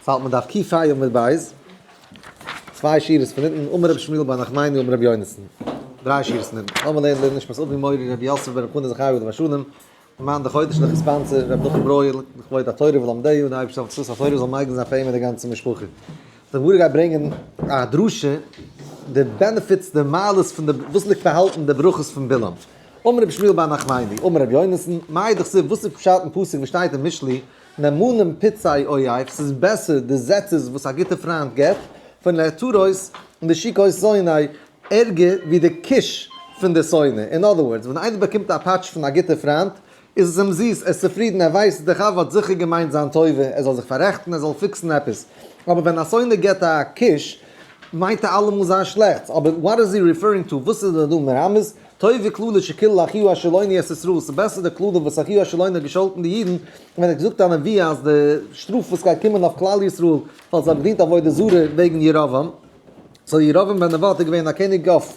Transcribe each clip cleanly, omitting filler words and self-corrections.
ס'האלט מען דף ק"ה עמוד ב', צוויי שורות פון אונטן, אמר רבי שמואל בר נחמני אמר רבי יונתן, דריי שורות פון אונטן, לאמיר לערנען לעילוי נשמת אבי מורי רבי יוסף בן רבי חנא זכרי' עליו השלום, למען די חודש לך sponsor רבי נחום ברויער לכבוד התורה ולומדיה, און די אייבערשטער זאל זכות התורה זאל מגין זיין פאר אים און די גאנצע משפחה. די גמרא גייט ברענגען א דרשה די benefits די מעלות פון די וואס ליגט באהאלטן די ברכות פון בלעם. אמר רבי שמואל בר נחמני אמר רבי יונתן, מאי דכתיב וואס איז פשט אין פסוק וואס שטייט אין משלי נאמנים פצעי אוהב, ס'איז בעסער די זעצעס וואס א גוטע פריינט געבט, פון לעטרות און נשיקות שונא, ערגער ווי די קיש פון די שונא. אין other words, ווען איינער באקומט א פאטש פון א גוטע פריינט, איז עס אים זיס, ער איז צופרידן, ער ווייסט דער חבר האט זיכער געמיינט זיין טובה, ער זאל זיך פאררעכטן, ער זאל fix ן עפעס. אבער ווען א שונא געבט א קיש, מיינט ער אלעמאל זיין שלעכטס. אבער what is he referring to? וואס איז ער דא מרמז? טובה קללה שקילל אחיה השילוני את ישראל, ס'איז בעסער די קללה וואס אחיה השילוני האט געשאלטן די אידן, ווען ער האט געזאגט א נבואה אז די שטראף וואס גייט קומען אויף כלל ישראל ווייל זיי האבן געדינט עבודה זרה וועגן ירבעם, so ירבעם בן נבט איז געווען א קעניג אויף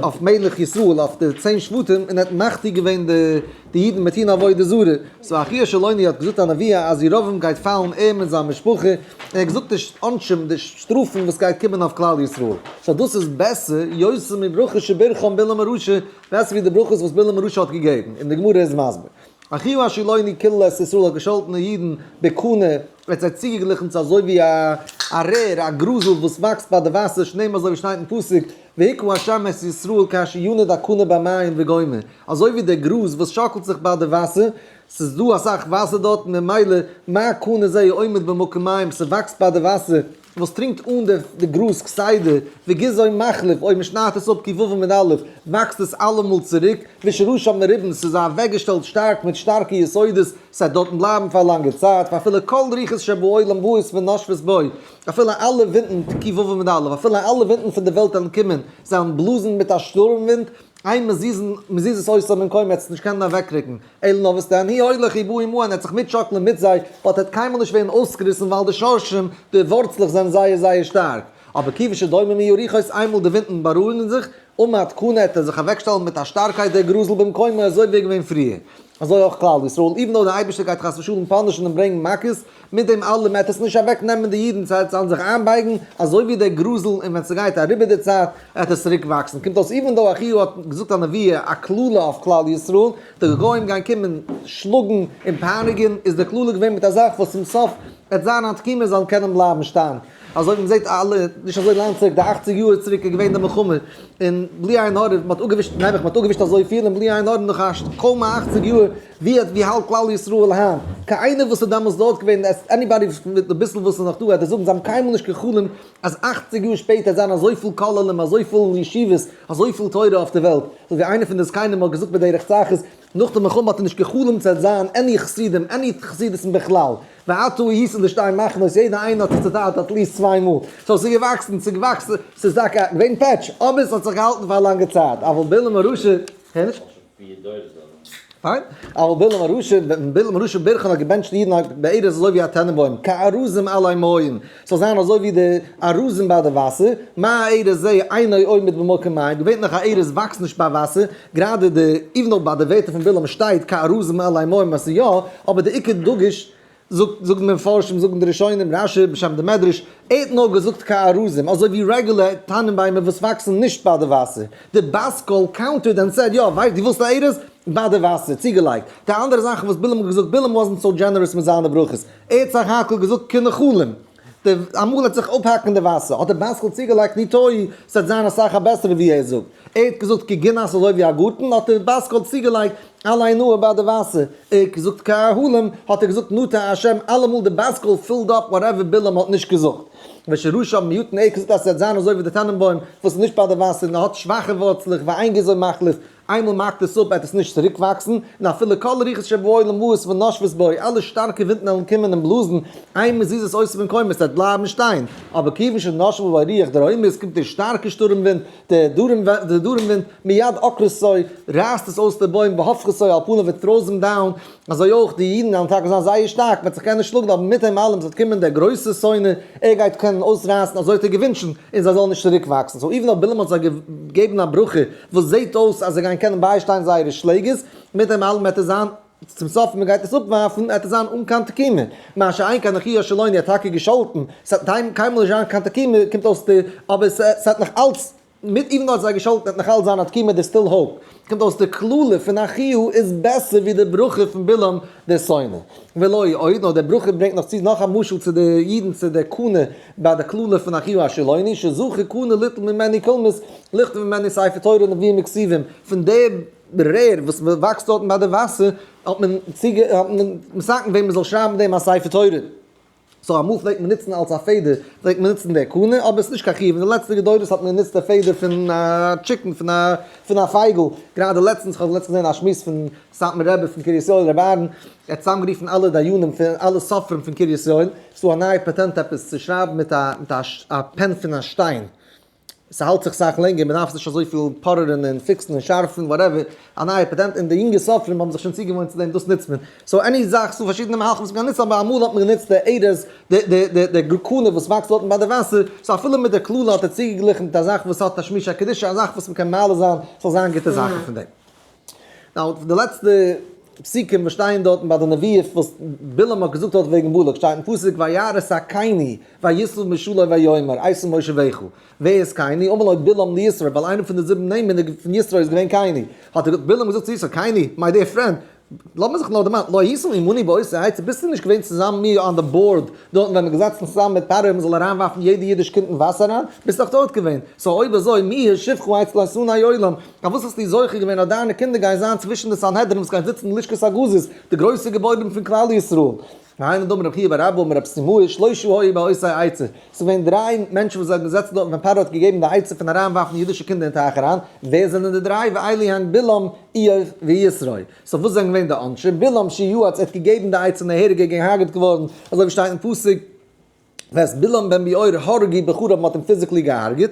אויף מלך ישראל אויף די צען שבטים און ער האט מכתיר געווען די די אידן מיט טון עבודה זרה, so אחיה השילוני האט געזאגט א נבואה אז ירבעם גייט פאלן ער מיט זיין משפחה, און ער האט געזאגט די עונשים די שטראפן וואס גייט קומען אויף כלל ישראל, so דאס איז בעסער יותר מברכה שברכם בלעם הרשע, בעסער ווי די ברכות וואס בלעם הרשע האט געגעבן, און די גמרא איז מסביר. אחיה השילוני קילל את ישראל האט געשאלטן די אידן בקנה, ער האט זיי צוגעגליכן צו אזוי ווי א א רער, א גראזל וואס וואקסט ביי די וואסער, שנאמר אזוי ווי שטייט אין פסוק, והכה השם את ישראל כאשר ינד הקנה במים וגומר, אזוי ווי דער גראז וואס שאקלט זיך ביי די וואסער, ס'איז דא אסאך וואסער דארט ממילא מה קנה זה עומד במקום מים, ס'וואקסט ביי די וואסער וואס טרינקט אן די גראז כסדר, וגזעו מחליף, אויב מ'שניידט עס אפ ק"ו עמוד א', וואקסט עס אלעמאל צוריק, ושרשיו מרובין, ס'איז אוועקגעשטעלט שטארק מיט שטארקע יסודות, ס'וועט דארטן בלייבן פאר א לאנגע צייט, ואפילו כל רוחות שבעולם באות ונושבות בו, אפילו אלע ווינטן, ק"ו עמוד א', אפילו אלע ווינטן פון די וועלט וועלן קומען, זיי וועלן בלאזן מיט א שטורעם ווינט, אין מזיזין מזיזות אותה ממקומה, ער וועט עס נישט קענען אוועקרוקן. אלא נאר וואס דען הוא הולך ובא עמהן, ער וועט זיך מיטשאקלען מיט זיי, but ער וועט קיינמאל נישט ווערן אויסגעריסן ווייל די שורשים, די ווארצלעך זענען זייער זייער שטארק. אבער כיוון שדוממו הרוחות איינמאל די ווינטן בארואיגן זיך, עמד קנה וועט ער זיך אוועקשטעלן מיט א שטארקייט דער גראזל במקומו אזוי ווי ער געווען פריער. אזוי אויך כלל ישראל, even though דער אייבערשטער גייט חס ושלום punish ן און ברענגן מכות, מיט דעם אלעם וועט עס נישט אוועק נעמען די אידן זיי זאלן זיך איינבייגן, אזוי ווי דער גראזל און ווען ס'גייט אריבער די צייט וועט עס צוריק וואקסן, קומט אויס even though אחיה האט געזאגט א נבואה א קללה אויף כלל ישראל, די גוים גייען קומען שלאגן און פייניגן, איז די קללה געווען מיט א זאך וואס צום סוף וועט זיין א תקומה זאלן קענען בלייבן שטיין. אזוי ווי מ'זעט אלע, נישט אזוי לאנג צוריק, די אכציג יאר צוריק איז געווען די מלחמה, און בלי עין הרע, מ'האט אפגעווישט, נעבעך מ'האט אפגעווישט אזויפיל, און בלי עין הרע נאך א קוים א אכציג יאר, ווי האט ווי האלט כלל ישראל היינט? קיין איינער וואס איז דעמאלס דארט געווען, anybody מיט די ביסל וואס איז נאך דא, וועט דיר זאגן זיי האבן קיינמאל נישט גע'חלומ'ט אז אכציג יאר שפעטער זיין אזויפיל כוללים, אזויפיל ישיבות, אזויפיל תורה אויף די וועלט. אזוי ווי איינער פון די זקנים האט געזאגט בדרך צחות, נאך די מלחמה האט ער נישט גע'חלומ'ט ס'וועט זיין any חסידים, any חסידות'ן בכלל. ועתה הייתי לשתי מחנות, יעדער איינער האט זיך צוטיילט at least צוויי מאל. so ס'איז געוואקסן, ס'איז געוואקסן, ס'איז טאקע געווען פעטש, אבער ס'האט זיך געהאלטן פאר א לאנגע צייט. אבל בלעם הרשע, הער נישט? פיין. אבל בלעם הרשע, ווען בלעם הרשע ברכן האט געבענטשט די אידן האט בארז אזוי ווי א טענענבוים, כארזים עלי מים, ס'זאל זיין אזוי ווי די ארזים ביי די וואסער, מה ארז זה אינו עומד במקום מים, געווענליך א ארז וואקסט נישט ביי וואסער, גראדע די, even though ביי די ווערטער פון בלעם שטייט כארזים עלי מים אז ס'איז יא, אבער די עיקר דגוש זאגט זאגן די מפרשים זאגן די ראשונים רשי בשם די מדרש, ער האט נאר געזאגט כארזים אזוי ווי רעגולער טענענביימער וואס וואקסן נישט ביי די וואסער, די בת קול countered and said יא ווייסט דו ווילסט א ארז ביי די וואסער צוגעלייגט די אנדערע זאכן וואס בלעם האט געזאגט בלעם wasn't so generous מיט זיינע ברכות ער האט סך הכל געזאגט כנחלים די אמאל וועט זיך אפהאקן די וואסער האט די בת קול צוגעלייגט ניטוי ס'וועט זיין אסאך א בעסערע ווי ער זאגט ער האט געזאגט כגינת אזוי ווי א גארטן האט די בת קול צוגעלייגט עלי נהר ביי די וואסער ער האט געזאגט כאהלים האט ער געזאגט נטע השם אלעמאל די בת קול filled up whatever בלעם האט נישט געזאגט ושרשיו מועטין ער האט געזאגט אז ס'וועט זיין אזוי ווי די טענענבוים וואס איז נישט ביי די וואסער און האט שוואכע ווארצלעך ואין גזעו מחליף איינמאל מ'האקט עס אפ וועט עס נישט צוריק וואקסן, און אפילו כל רוחות שבעולם באות ונושבות בו, אלע שטארקע ווינטן וועלן קומען און בלאזן, אין מזיזות אותה ממקומה, עס וועט בלייבן שטיין, אבער כיוון שנשבה בו רוח דרומית קומט דער שטארקע שטורעם ווינט, דער דרום דער דרום ווינט, מיד עוקרתו, רייסט עס אויס דער בוים, והופכתו על פניו it throws him down, אזוי אויך די אידן וועלן טאקע זיין זייער שטארק, מען וועט זיך קענען שלאגן, אבער מיט דעם אלעם ס'וועט קומען דער גרויסער שונא, ער גייט קענען אויסרייסן, אזוי האט ער געווינטשן, און זיי זאלן נישט צוריק וואקסן, so even אויב בלעם האט זיי געגעבן א ברכה, וואס זעט אויס אז זיי גייען קענען ביישטיין זייערע שלעגערס, מיט דעם אלעם וועט עס זיין. צום סוף ווען מ'גייט עס אפווארפן וועט עס זיין אן קיין תקומה, מה שאין כן אחיה השילוני האט טאקע געשאלטן, ס'וועט קיינמאל נישט זיין קיין תקומה, קומט אויס די, אבער ס'וועט נאך אלץ, מיט even though האט זיי געשאלטן וועט נאך אלץ זיין א תקומה, there's still hope, קומט אויס די קללה פון אחיה איז בעסער ווי די ברכה פון בלעם דער שונא. ולא עוד, נאר דער ברכה ברענגט נאך צו נאך א משל צו די אידן צו די קנה ביי די קללה פון אחיה השילוני, שזכה קנה ליטול ממנו קולמוס, לכתוב ממנו ספר תורה נביאים וכתובים, פון די רער וואס וואקסט דארטן ביי די וואסער האט מען צוגע האט מען מתקן געווען מען זאל שרייבן דעם א ספר תורה. so אמאל פלעגט מען נוצן אלס א פעדער פלעגט מען נוצן די קנה אבער עס איז נישט קיין חיוב אין די לעצטיגע דורות האט מען גענוצט די פעדער פון א chicken פון א פון א פייגל גראדע לעצטנס כ'האב לעצטנס געזען א שמועס פון סאטמאר רבי פון קרית יואל רבי אהרן ער האט צוזאמגערופן אלע דיינים פון אלע סופרים פון קרית יואל ס'דא א נייע פאטענט עפעס צו שרייבן מיט א מיט א פען פון א שטיין. ס'האלט זיך סאך לענגער, מ'דארף נישט אזויפיל פארערן און פיקסן און שארפן, whatever, א נייע פאטענט, און די יונגע סופרים האבן זיך שוין צוגעוואוינט צו דעם, דאס נוצט מען. so any זאך, ס'דא פארשידענע מהלכים וואס מ'קען נוצן, אבער אמאל האט מען גענוצט די ארז, די די די די קנה וואס וואקסט דארטן ביי די וואסער, so אפילו מיט די קללה האט ער צוגעגליכן מיט א זאך וואס האט תשמישי קדושה, א זאך וואס מ'קען מעלה זיין, ס'זאל זיין גוטע זאכן פון דעם. Now, די לעצטע פסוקים וואס שטייען דארטן ביי די נביאות וואס בלעם האט געזאגט דארט וועגן בלק, שטייט אין פסוק וירא את הקיני ויסוב משלו ויאמר איתא מושבך, ווער איז קיני? אמר לו בלעם ליתרו, ווייל איינער פון די זיבן נעמען פון יתרו איז געווען קיני, האט בלעם געזאגט צו יתרו, קיני, my dear friend, לאמיר זיך נאר דערמאנען, לא היית עמנו באותה עצה, ביסטו נישט געווען צוזאמען מיט מיר אן די board דארטן ווען מ'איז געזעצן צוזאמען מיט פרעה מ'זאל אריינווארפן יעדע אידיש קינד אין וואסער אריין, ביסט דאך דארט געווען, so אויב אזוי מי הושיבך אצל אתוני עולם, פארוואס האסטו זוכה געווען אז דיינע קינדער גייען זיין צווישן די סנהדרין וואס גייען זיצן אין לשכת הגזית, די גרויסע גיבורים פון כלל ישראל. והיינו דאמר רבי חייא בר אבא אמר רב סימאי שלושה היו באותה עצה, ס'איז געווען דריי מענטשן וואס זענען געזעצן דארט ווען פרעה האט געגעבן די עצה פון אריינווארפן אידישע קינדער אין טייך אריין, ווער זענען די דריי? ואלו הן בלעם, איוב, ויתרו. so וואס זענען געווען די עונשים? בלעם שיעץ, ער האט געגעבן די עצה און נהרג געהארגעט געווארן, אזוי ווי שטייט אין פסוק, ואת בלעם בן בעור הרגו בחרב מ'האט אים physically געהארגעט,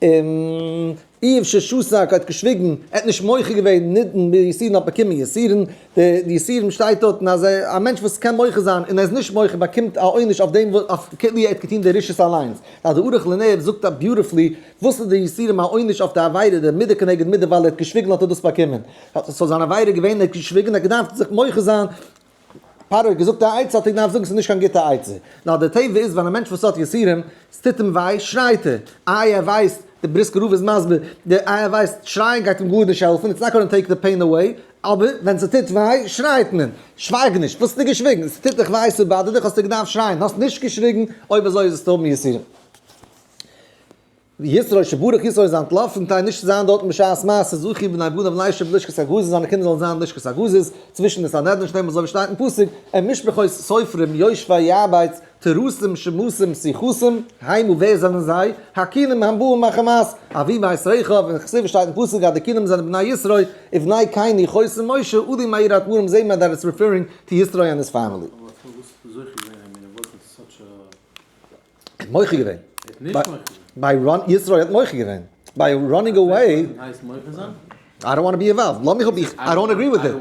און איוב ששתק האט געשוויגן, ער האט נישט מוחה געווען, נידון ביסורין האט באקומען יסורין, די יסורים שטייט דארטן אז א מענטש וואס קען מוחה זיין און ער איז נישט מוחה באקומט א עונש אויף דעם וואס אויף כאילו ער האט געטון די רשעות אליינס, די ערוך לנר זאגט א beautifully וואס איז די יסורים א עונש אויף די עבירה די מידה כנגד מידה ווייל ער האט געשוויגן האט ער דאס באקומען, so זיין עבירה געווען ער האט געשוויגן ער האט געדארפט זיך מוחה זיין. פרעה האט געזאגט א עצה האט ער געדארפט זאגן ס'איז נישט קיין גוטע עצה. נאר די טבע איז ווען א מענטש וואס האט יסורים, ס'טוט אים וויי, שרייט ער. איי ער ווייסט, די בריסקער רב איז מסביר, די איי ער ווייסט, שרייען גייט אים גארנישט העלפן, it's not gonna take the pain away, אבער ווען ס'טוט וויי, שרייט מען. שווייג נישט, וואס האסטו געשוויגן? ס'טוט דיך וויי, ס' bother ט דיך, האסטו געדארפט שרייען, האסט נישט געשריגן, אויב אזוי איז עס האבן יסורים. יתרו שברח יתרו איז אנטלאפן כדי נישט צו זיין דארטן בשעת מעשה זכו בני בניו לישב בלשכת הגזית זיינע קינדער זאלן זיין אין לשכת הגזית צווישן די סנהדרין שנאמר אזוי ווי שטייט אין פסוק און משפחות סופרים יושבי יעבץ טרסים שמסים שיחסים המה ווער זענען זיי הקינים הבאים מחמת אבי בית רחב און כתיב שטייט אין פסוק אז די קינים זענען בני יתרו ובני קיני חותן משה עלו מעיר התמרים זעהט מען that it's referring to יתרו and his family. אבער פארוואס זוכה געווען I mean it wasn't such a. האט מוחה געווען. ביי run, יתרו האט מוחה געווען. ביי running away. I don't wanna be involved. לאמיך אפ איך, I don't agree with it.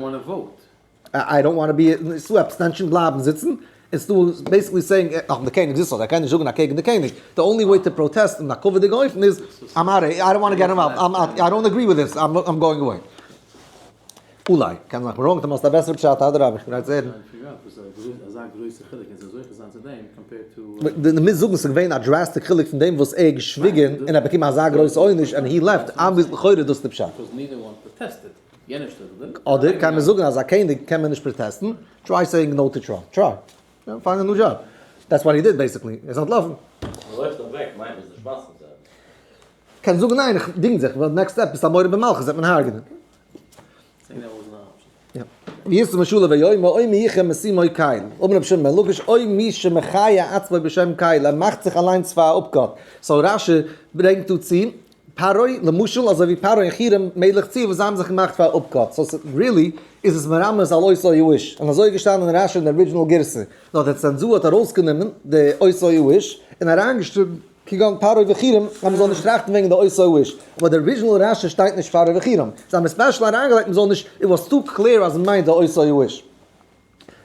I don't wanna be, ס'דא abstention בלייבן זיצן, און ס'דא basically saying, נאך די קעניג זיצט דארט, ער קען נישט זאגן אקעגן די קעניג. The only way to protest אין א כבוד'יגע אופן איז, I'm out, I don't wanna get involved, I'm out, I don't agree with this, I'm going away. אולי, קען זיין כ'בין wrong, דו האסט א בעסערע פשט, אדרבה, איך בין גרייט צו הערן. די מוזט זאגן ס'איז געווען א drastic חילוק פון דעם וואס ער האט געשוויגן און ער האט באקומען אזא גרויסע עונש and he left, obviously לכאורה דאס איז די פשט. אדער קען מען זאגן אז א קעניג קען מען נישט פראטעסטן, try saying no to Trump, try, find a new job, that's what he did basically, ער איז אנטלאפן. מ'לויפט אוועק מיינט מ'איז נישט מסכים צו עפעס. קענסט זאגן ניין איך דינג זיך, ווייל next step ביסט א מורה במלכות וועט מען הרג'נען. וישא משלו ויאמר אוי מי יחיה משימו קל, אמר רבי שמעון בן לקיש אוי מי שמחיה עצמו בשם קל, ער מאכט זיך אליינס פאר א אפגאט, so רשי ברענגט דא צו פרעה למשל אזוי ווי פרעה און חירם מלך צור וואס זיי האבן זיך געמאכט פאר אפגאט, so really איז עס מרמז על אותו האיש, און אזוי איז געשטאנען אין רשי אין די original גירסא, נאר דער צענזור האט ארויסגענומען די אותו האיש און אריינגעשריבן כגון פרעה וחירם אז מען זאל נישט טראכטן וועגן די אותו האיש, אבער די original רשי שטייט נישט פרעה וחירם, זיי האבן special אריינגעלייגט מען זאל נישט, it was too clear אז מען מיינט די אותו האיש.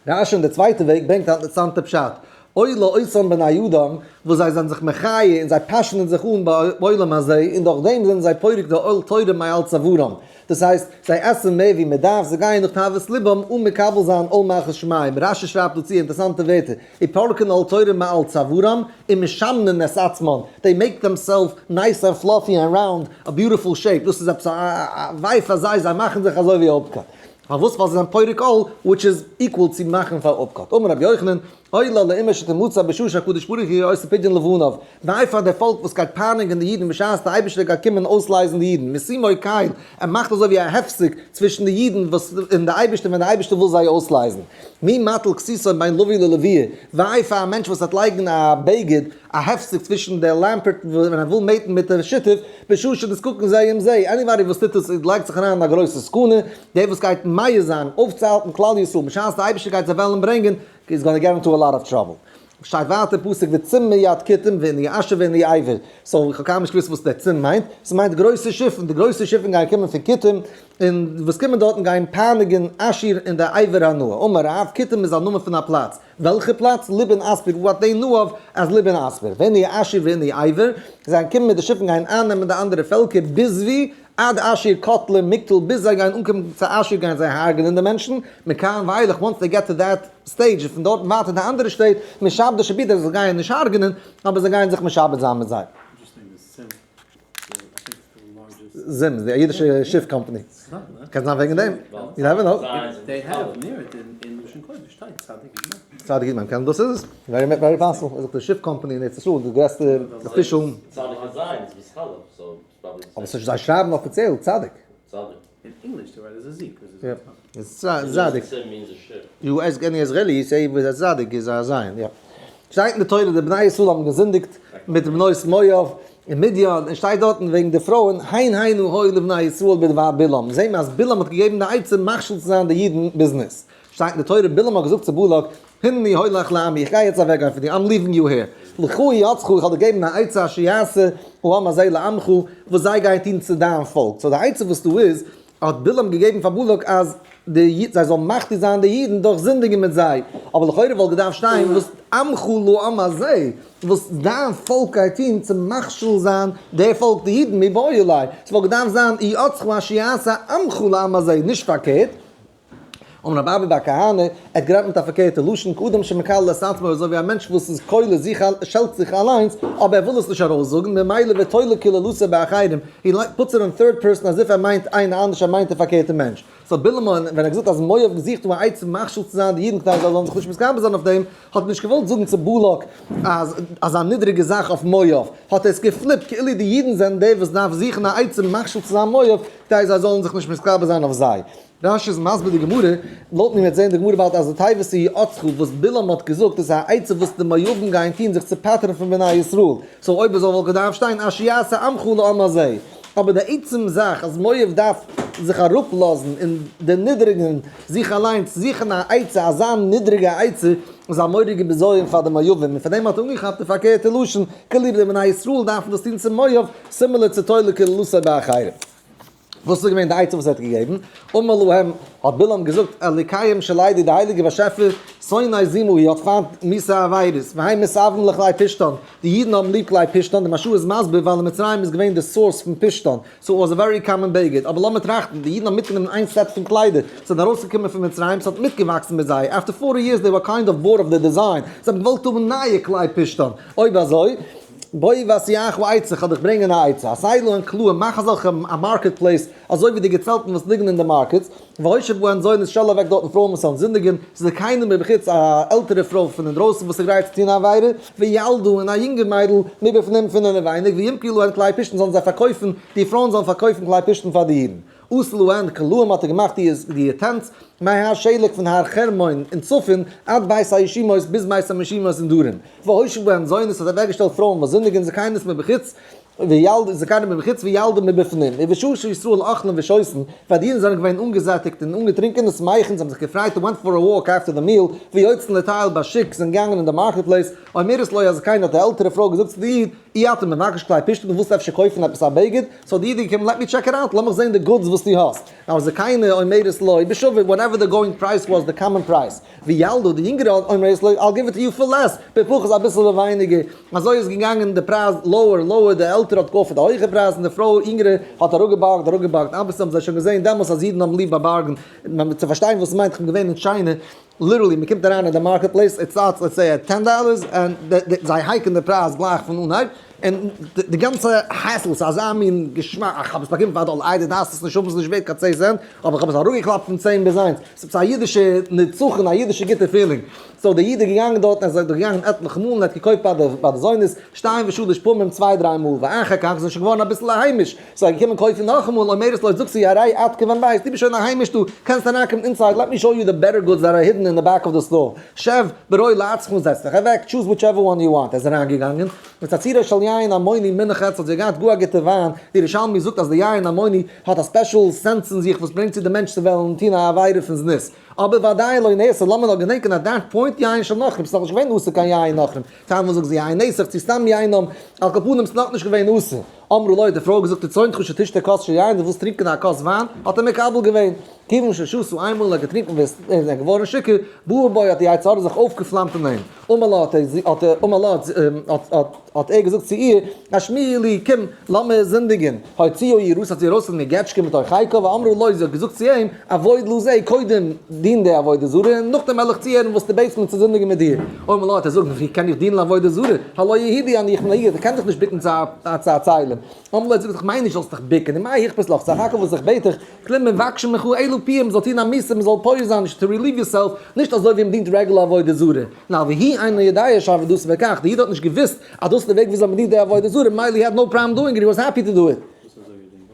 רשי אין די צווייטע וועג ברענגט א אינטערעסאנטע פשט. עולה אותם בני אדם, וואס זיי זענען זיך מחיה און זיי פאשענען זיך אן בעולם הזה, און דורך דעם זענען זיי פורק די עול תורה מעל צווארם. דאס הייסט, זיי עסן מער ווי מען דארף, זיי גייען נאך תאוות לבם אן מקבל זיין עול מלכות שמים. רשי שרייבט דא צו אינטערעסאנטע ווערטער, ופורקין עול תורה מעל צווארם ומשמנין את עצמן, they make themselves nice and fluffy and round, a beautiful shape, דאס איז עפעס א וויי פאר זיי, זיי מאכן זיך אזוי ווי אפקאט. פארוואס? ווייל זיי זענען פורק עול, which is equal צו מאכן פאר אפקאט. אמר רבי יוחנן, אוי לה לאומה שתמצא בשעה שהקדוש ברוך הוא עושה פדיון לבניו, וויי פאר די פאלק וואס גייט פייניגן די אידן בשעת די אייבערשטער גייט קומען אויסלייזן די אידן, משימו קל, ער מאכט אזוי ווי א הפסק צווישן די אידן וואס און די אייבערשטער ווען די אייבערשטער וויל זיי אויסלייזן. מי מטיל כסותו בין לביא ללויה, וויי פאר א מענטש וואס וועט לייגן א בגד, א הפסק צווישן די לעמפערט ווען ער וויל mate ן מיט די שותף, בשעה שנזקקין זה עם זה, anybody וואס טוט עס לייגט זיך אריין אין א גרויסע סכנה, דער וואס גייט מעיז זיין אויפצוהאלטן כלל ישראל בשעת די אייבערשטער גייט זיי וועלן ברענגען, איז gonna get into a lot of trouble. שטייט ווייטער פסוק וצום מיד כותים ועיני אשור ועיני עבר. so איך האב קיינמאל נישט געוואוסט וואס דער צום מיינט. ס'מיינט גרויסע שיפן, די גרויסע שיפן גייען קומען פון כותים, און וואס קומען דארטן גייען פייניגן אשור און די עבר הנהר. אמר רב, כותים איז א נאמען פון א פלאץ. וועלכע פלאץ? ליבין אספיר, what they knew of as ליבין אספיר. ועיני אשור ועיני עבר, זיי גייען קומען מיט די שיפן גייען אייננעמען די אנדערע פעלקער ביז ווי? עד אשור קטלי מקטל ביז זיי גייען אנקומען צו אשור גייען זיי הרג'נען די מענטשן, מכאן ואילך once they get to that stage און פון דארטן ווייטער די אנדערע שטעט, משעבדי שעבידי זיי גייען נישט הרג'נען אבער זיי גייען זיך משעבד זיין מיט זיי. זים איז די אידישע שיף קאמפאני. קען זיין וועגן דעם. You never know. צדיק איז מען קען דאס איז עס. Very very possible. איז דאך די שיף קאמפאני אין ארץ ישראל די גרעסטע official. צדיק איז זיין איז וואס חלב so אבער ס'נישט זיי שרייבן אפיציעל צדיק. אין English they write as a Z איז צדיק. You ask any Israeli you say with a צדיק איז א זיין יא. שטייט אין די תורה די בני ישראל האבן געזינדיגט מיט בנות מואב און מדין און שטייט דארטן וועגן די פרויען הן הנה היו לבני ישראל בדבר בלעם זעהן מיר אז בלעם האט געגעבן די עצה מכשיל צו זיין די אידן בזנות. שטייט אין די תורה בלעם האט געזאגט צו בלק הנני הולך לעמי, איך גיי יעצט אוועק גיין פון דיר, I'm leaving you here. לכה איעצך, איך האב דיר געגעבן א עצה אשר יעשה העם הזה לעמך, וואס זיי גייען טון צו דיין פאלק. so די עצה וואס דא איז, האט בלעם געגעבן פאר בלק אז די איד, זיי זאלן מחטיא זיין די אידן דורך זינדיגן מיט זיי. אבער לכאורה וואלט געדארפט שטיין וואס עמך לעם הזה, וואס דיין פאלק גייט טון צו מכשיל זיין די פאלק די אידן מיבעי ליה. ס'וואלט געדארפט זיין איעצך אשר יעשה עמך לעם הזה, נישט פארקערט. אמר רבי אבא בר כהנא, ער האט גערעדט מיט א פארקערטע לשון, כאדם שמקלל את עצמו, אזוי ווי א מענטש וואס איז קולל זיך, שעלט זיך אליינס, אבער ער וויל עס נישט ארויסזאגן, ממילא ותולה קללתו באחרים, he puts it on third person as if ער מיינט איינער אנדערש, ער מיינט די פארקערטע מענטש. so בלעם ווען ער האט געזאגט אז מואב זוכט אן עצה מכשיל צו זיין די אידן כדי זיי זאלן זיך נישט מתגבר זיין אויף דעם, האט ער נישט געוואלט זאגן צו בלק אז אזא נידריגע זאך אויף מואב, האט ער עס גע flip ט כאילו די אידן זענען די וואס דארף זוכן א עצה מכשיל צו זיין מואב כדי זיי זאלן זיך נישט מתגבר זיין אויף זיי. רשי איז מסביר די גמרא, לויט מיר וועט זעהן די גמרא באלד אז די תיבות איעצך וואס בלעם האט געזאגט איז א עצה וואס די מואבים גייען טוהן זיך צו פטר'ן פון בני ישראל, so אויב אזוי וואלט געדארפט שטיין אשר יעשה עמך לעם הזה. אבער די עצם זאך אז מואב דארף זיך אראפלאזן און דערנידריגן זיך אליינס, זוכן א עצה, אזא נידריגע עצה, איז א מורא'דיגע בזיון פאר די מואבים, און פאר דעם האט ער אנגעכאפט די פארקערטע לשון, כאילו די בני ישראל דארפן דאס טון צו מואב, similar צו תולה קללתו באחרים. וואס איז געווען די עצה וואס ער האט געגעבן? אמר להם, האט בלעם געזאגט, אלוקיהם של אלו, די הייליגע באשעפער, שונא זימה הוא, האט פיינט מיאוסע עבירות, והם מתאווים לכלי פשתן, די אידן האבן ליב כלי פשתן, די מהרש"א איז מסביר ווייל אין מצרים איז געווען די source פון פשתן, so was a very common בגד, אבער לאמיר טראכטן, די אידן האבן מיטגענומען איין set פון קליידער, זיי זענען ארויסגעקומען פון מצרים, ס'האט מיטגעוואקסן מיט זיי, after 40 years they were kind of bored of the design, זיי האבן געוואלט האבן נייע כלי פשתן, אויב אזוי, בוא ואשיאך עצה, כ'וועל דיך ברענגען א עצה, עשה להן קלעים, מאך אזעלכע א market place, אזוי ווי די געצעלטן וואס ליגן אין די markets, והושב בהן זונות, שטעל אוועק דארטן פרויען וואס זאלן זינדיגן, ס'איז קיינער מבחוץ, א עלטערע פרוי פון אינדרויסן וואס איז גרייט צו טון א עבירה, וילדה, און א יונגע מיידל, מבפנים פון אינעווייניג, וימכרו להן כלי פשתן זאלן זיי פארקויפן, די פרויען זאלן פארקויפן כלי פשתן פאר די אידן. עשה להן קלעים האט ער געמאכט די tents, מהר שלק פון הר חרמון אין צפון, עד בית הישימות ביז בית המשימות אין דרום. והושיב בהן זונות האט ער אוועקגעשטעלט פרויען וואס זינדיגן זקנות מבחוץ. וילדה זקנה מבחוץ וילדה מבפנים, ובשעה שישראל אוכלים ושותין, פאר די אידן זענען געווען אנגעזעטיגט און אנגעטרינקען ושמחין, זיי האבן זיך געפרייט and went for a walk after the meal, ויוצאין לטייל בשוק, זענען געגאנגען אין די marketplace, אומרת לו הזקנה האט די עלטערע פרוי געזאגט צו די איד, אי אתה מבקש כלי פשתן דו ווילסט אפשר קויפן עפעס א בגד, so די איד איז געקומען let me check it out, לאמיך זען די goods וואס דו האסט. Now הזקנה אומרת לו בשווה whatever the going price was the common price. וילדה די יונגערע אומרת לו I'll give it to you for less, בפחות אביסל ווייניגער, אזוי איז געגאנגען די פרייז lower lower, די עלטערע האט געאפערט א הויכע פרייז און די פרוי יונגערע האט אראפגעבארגט אראפגעבארגט, אביסל האבן זיי שוין געזען דעמאלס אז אידן האבן ליב א bargain, צו פארשטיין וואס ס'מיינט איך בין געווען אין טשיינע, literally מ'קומט אריין אין די marketplace it starts let's say at 10 dollars און זיי hike ן די פרייז גלייך פון אנהייב, און די גאנצע hassle ס'איז אזא מין געשמאק, איך האב עס באקומען פאר א דאלער, איי דו דארפסט עס נישט האבן ס'איז נישט ווערט קיין צען סענט, אבער איך האב עס אראפגעקלאפט פון 10 ביז איינס, ס'איז א אידישע נצחון, א אידישע גוטע feeling. So דער איד איז געגאנגען דארטן, ער איז געגאנגען עטליכע מאל און ער האט געקויפט ביי די ביי די זונות, שתיים ושלש פעמים, צוויי דריי מאל, ואחר כך איז ער שוין געווארן אביסל היימיש, so ער איז געקומען קויפן נאכאמאל, אומרת לו, זאגט זי, הרי את כבן בית, דו ביסט שוין א היימיש דא, קענסט אריינקומען inside, let me show you the better goods that are hidden in the back of the store, שב ברור לעצמך, זעץ דיך אוועק, choose whichever one you want, ער איז אריינגעגאנגען, וצצירו של יין עמוני מונח אצלה, זי האט געהאט גאר א גוטע וויין, די ירושלמי זאגט אז די יין עמוני האט א special sense אין זיך וואס ברענגט צו די מענטש צו וועלן טון א עבירה פון זנות. אבער ועדיין לא נאסר, לאמיר נאר געדענקען at that point יין של נכרים, ס'איז נאכנישט געווען אסור קיין יין נכרים, טיילמאל זאגן זיי יין נסך צו סתם יינם, על כל פנים ס'איז נאכנישט געווען אסור. אמרה לו האט די פרוי געזאגט רצונך שתשתה כוס של יין, דו ווילסט טרינקען א כוס וויין? האט ער מקבל געווען. כיוון ששתה איינמאל ער האט געטרינקען איז ער געווארן שיכור, בער בו האט די יצר הרע זיך אויפגעפלאמט אין אים. אמר לה האט ער אמר לה האט ער געזאגט צו איר, השמיעי לי, קום, לאמיר זינדיגען. הוציאה יראת האט זי ארויסגענומען איר געטשקע מתוך חיקה, ואמרה לו, זי האט געזאגט צו אים, עבוד לזה, קודם דין די עבודה זרה, און נאכדעם וועל איך צוהערן וואס דו בעטסט מיר צו זינדיגען מיט דיר. אמר לה, האט ער געזאגט, ווי קען איך דינען לעבודה זרה? הלא יהודי אני, איך בין א איד, איך קען זיך נישט בוקן צו א צלם. אמר לה, האט זי געזאגט, איך מיין נישט זאלסט דיך בוקן, ומה אכפת לך, סך הכל וואס איך בעט דיך, כלום מבקשים ממך אלא פיהם, מ'זאל טון א מעשה, מ'זאל פועל זיין, נישט to relieve yourself, נישט אזוי ווי מ'דינט רעגולער עבודה זרה. נאר והוא אינו יודע שעבודתו בכך, די איד האט נישט געוואוסט אז דאס איז די וועג וויאזוי מ'דינט די עבודה זרה, ממילא he had no problem doing it, he was happy to do it. וואס אזוי ווי דינט?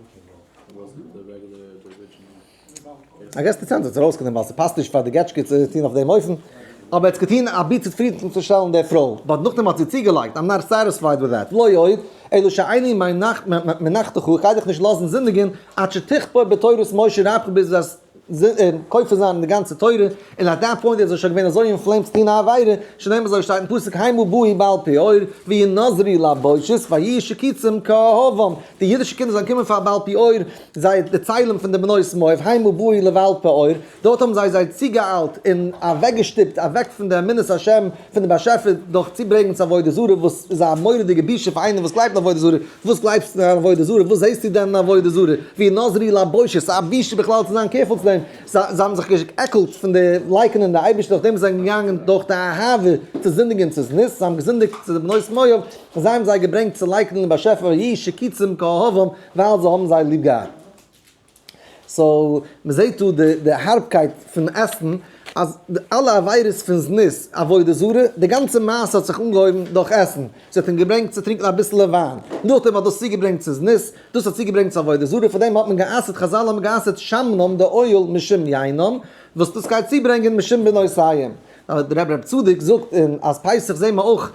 Wasn't the regular, the original? I guess די צענזור האט עס ארויסגענומען ווייל ס'פאסט נישט פאר די געטשקע צו טון אויף דעם אופן. אבער ער האט עס געטון אבי צופרידנצושטעלן די פרוי. But נאכדעם האט זי צוגעלייגט, I'm not satisfied with that, ולא עוד, אלא שאיני מניחתך, איך גיי דיך נישט לאזן זינדיגן, עד שתכפור בתורת משה רבך ביז וועסט כופר זיין אין די גאנצע תורה, און at that point איז ער שוין געווען אזוי inflamed צו טון א עבירה, שנאמר אזוי שטייט אין פסוק המה באו בעל פעור וינזרו לבושת ויהיו שקוצים כאהבם, די אידישע קינדער זענען געקומען פאר בעל פעור, זיי די צלם פון די בנות מואב, המה באו לבעל פעור, דארט האבן זיי זיי צוגעאיילט און אוועקגעשטופט אוועק פון די אמונת השם, פון די באשעפער, דורך צוברענגען צו עבודה זרה, וואס איז א מורא'דיגע בושה פאר איינער וואס גלייבט אין עבודה זרה, וואס גלייבסטו אין עבודה זרה, וואס זעסטו דען אין עבודה זרה, וינזרו לבושת, ס'איז א בושה בכלל צו זיין careful צו דעם, זיי האבן זיך גע'עקלט פון די לייקענען די אייבערשטער, דורך דעם זענען זיי געגאנגען דורך די אהבה צו זינדיגען צו זנות, זיי האבן געזינדיגט צו די בנות מואב, און זיי האבן זיי געברענגט צו לייקענען דעם באשעפער, ויהיו שקוצים כאהבם, ווייל זיי האבן זיי ליב געהאט. So, מ'זעט דא די די הארבקייט פון עסן, אז די אלע עבירות פון זנות, עבודה זרה, די גאנצע מעשה האט זיך אנגעהויבן דורך עסן. ס'האט אים געברענגט צו טרינקען אביסעלע וויין. נאכדעם האט דאס צוגעברענגט צו זנות, דאס האט צוגעברענגט צו עבודה זרה, פאר דעם האט מען גע'אסר'ט, חזל האבן גע'אסר'ט שמנם די oil משום יינם, וואס דאס גייט צוברענגען משום בנותיהם. דער רבי ר' צדוק זאגט אין אז פסח זעהן מיר אויך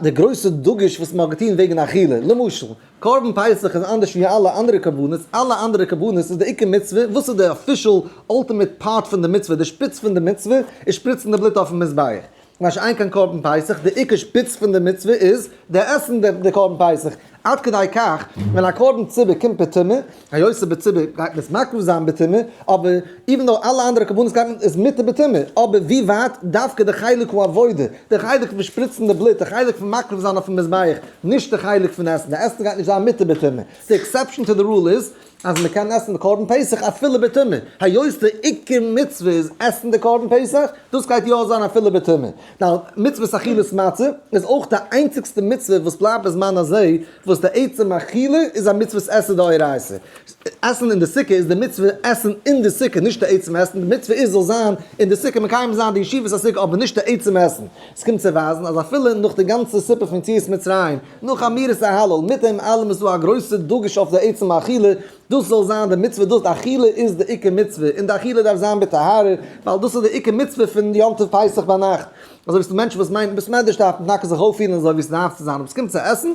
די גרויסע דגוש וואס מען האט געטון וועגן אכילה, למשל, קרבן פסח איז אנדערש ווי אלע אנדערע קרבנות, אלע אנדערע קרבנות איז די עיקר מצוה, וואס איז די official ultimate part פון די מצוה, די שפיץ פון די מצוה איז שפריצן די בלוט אויפן מזבח, מה שאין כן קרבן פסח, די עיקר שפיץ פון די מצוה איז די עסן די קרבן פסח, עד כדי כך ווען א קרבן ציבור קומט בטומאה, היות ס'איז בציבור גייט מען עס מקריב זיין בטומאה, אבער even though אלע אנדערע קרבנות גייט מען איז מותר בטומאה, אבער ווי ווייט דווקא די חלק העבודה, די חלק פון שפריצן די בלוט, די חלק פון מקריב זיין אויפן מזבח, נישט די חלק פון עסן, די עסן גייט נישט זיין מותר בטומאה, די exception to the rule איז אז מען קען עסן די קרבן פסח אפילו בטומאה, היות די עיקר מצוה איז עסן די קרבן פסח, דאס גייט יא זיין אפילו בטומאה. Now, מצוות אכילת מצה איז אויך די איינציגסטע מצוה וואס בלייבט בזמן הזה, וואס די עצם אכילה איז א מצוות עשה דאורייתא. עסן אין די סוכה איז די מצוה עסן אין די סוכה, נישט די עצם עסן, די מצוה איז זאל זיין אין די סוכה מקיים זיין די ישיבת הסוכה אבער נישט די עצם עסן. עס קומט צו ווייזן אז אפילו נאך די גאנצע סיפור פון יציאת מצרים, נאך אמירת ההלל, מיט דעם אלעם איז דא א גרויסע דגוש אויף די עצם אכילה, דאס זאל זיין די מצוה, דאס די אכילה איז די עיקר מצוה, און די אכילה דארף זיין בטהרה, ווייל דאס איז די עיקר מצוה פון יום טוב פסח ביינאכט. אזוי ווי ס'דא מענטשן וואס מיינען בית מדרש דארף מען טאקע זיך אויפפירן אזוי ווי ס'דארף צו זיין, אבער ס'קומט צו עסן,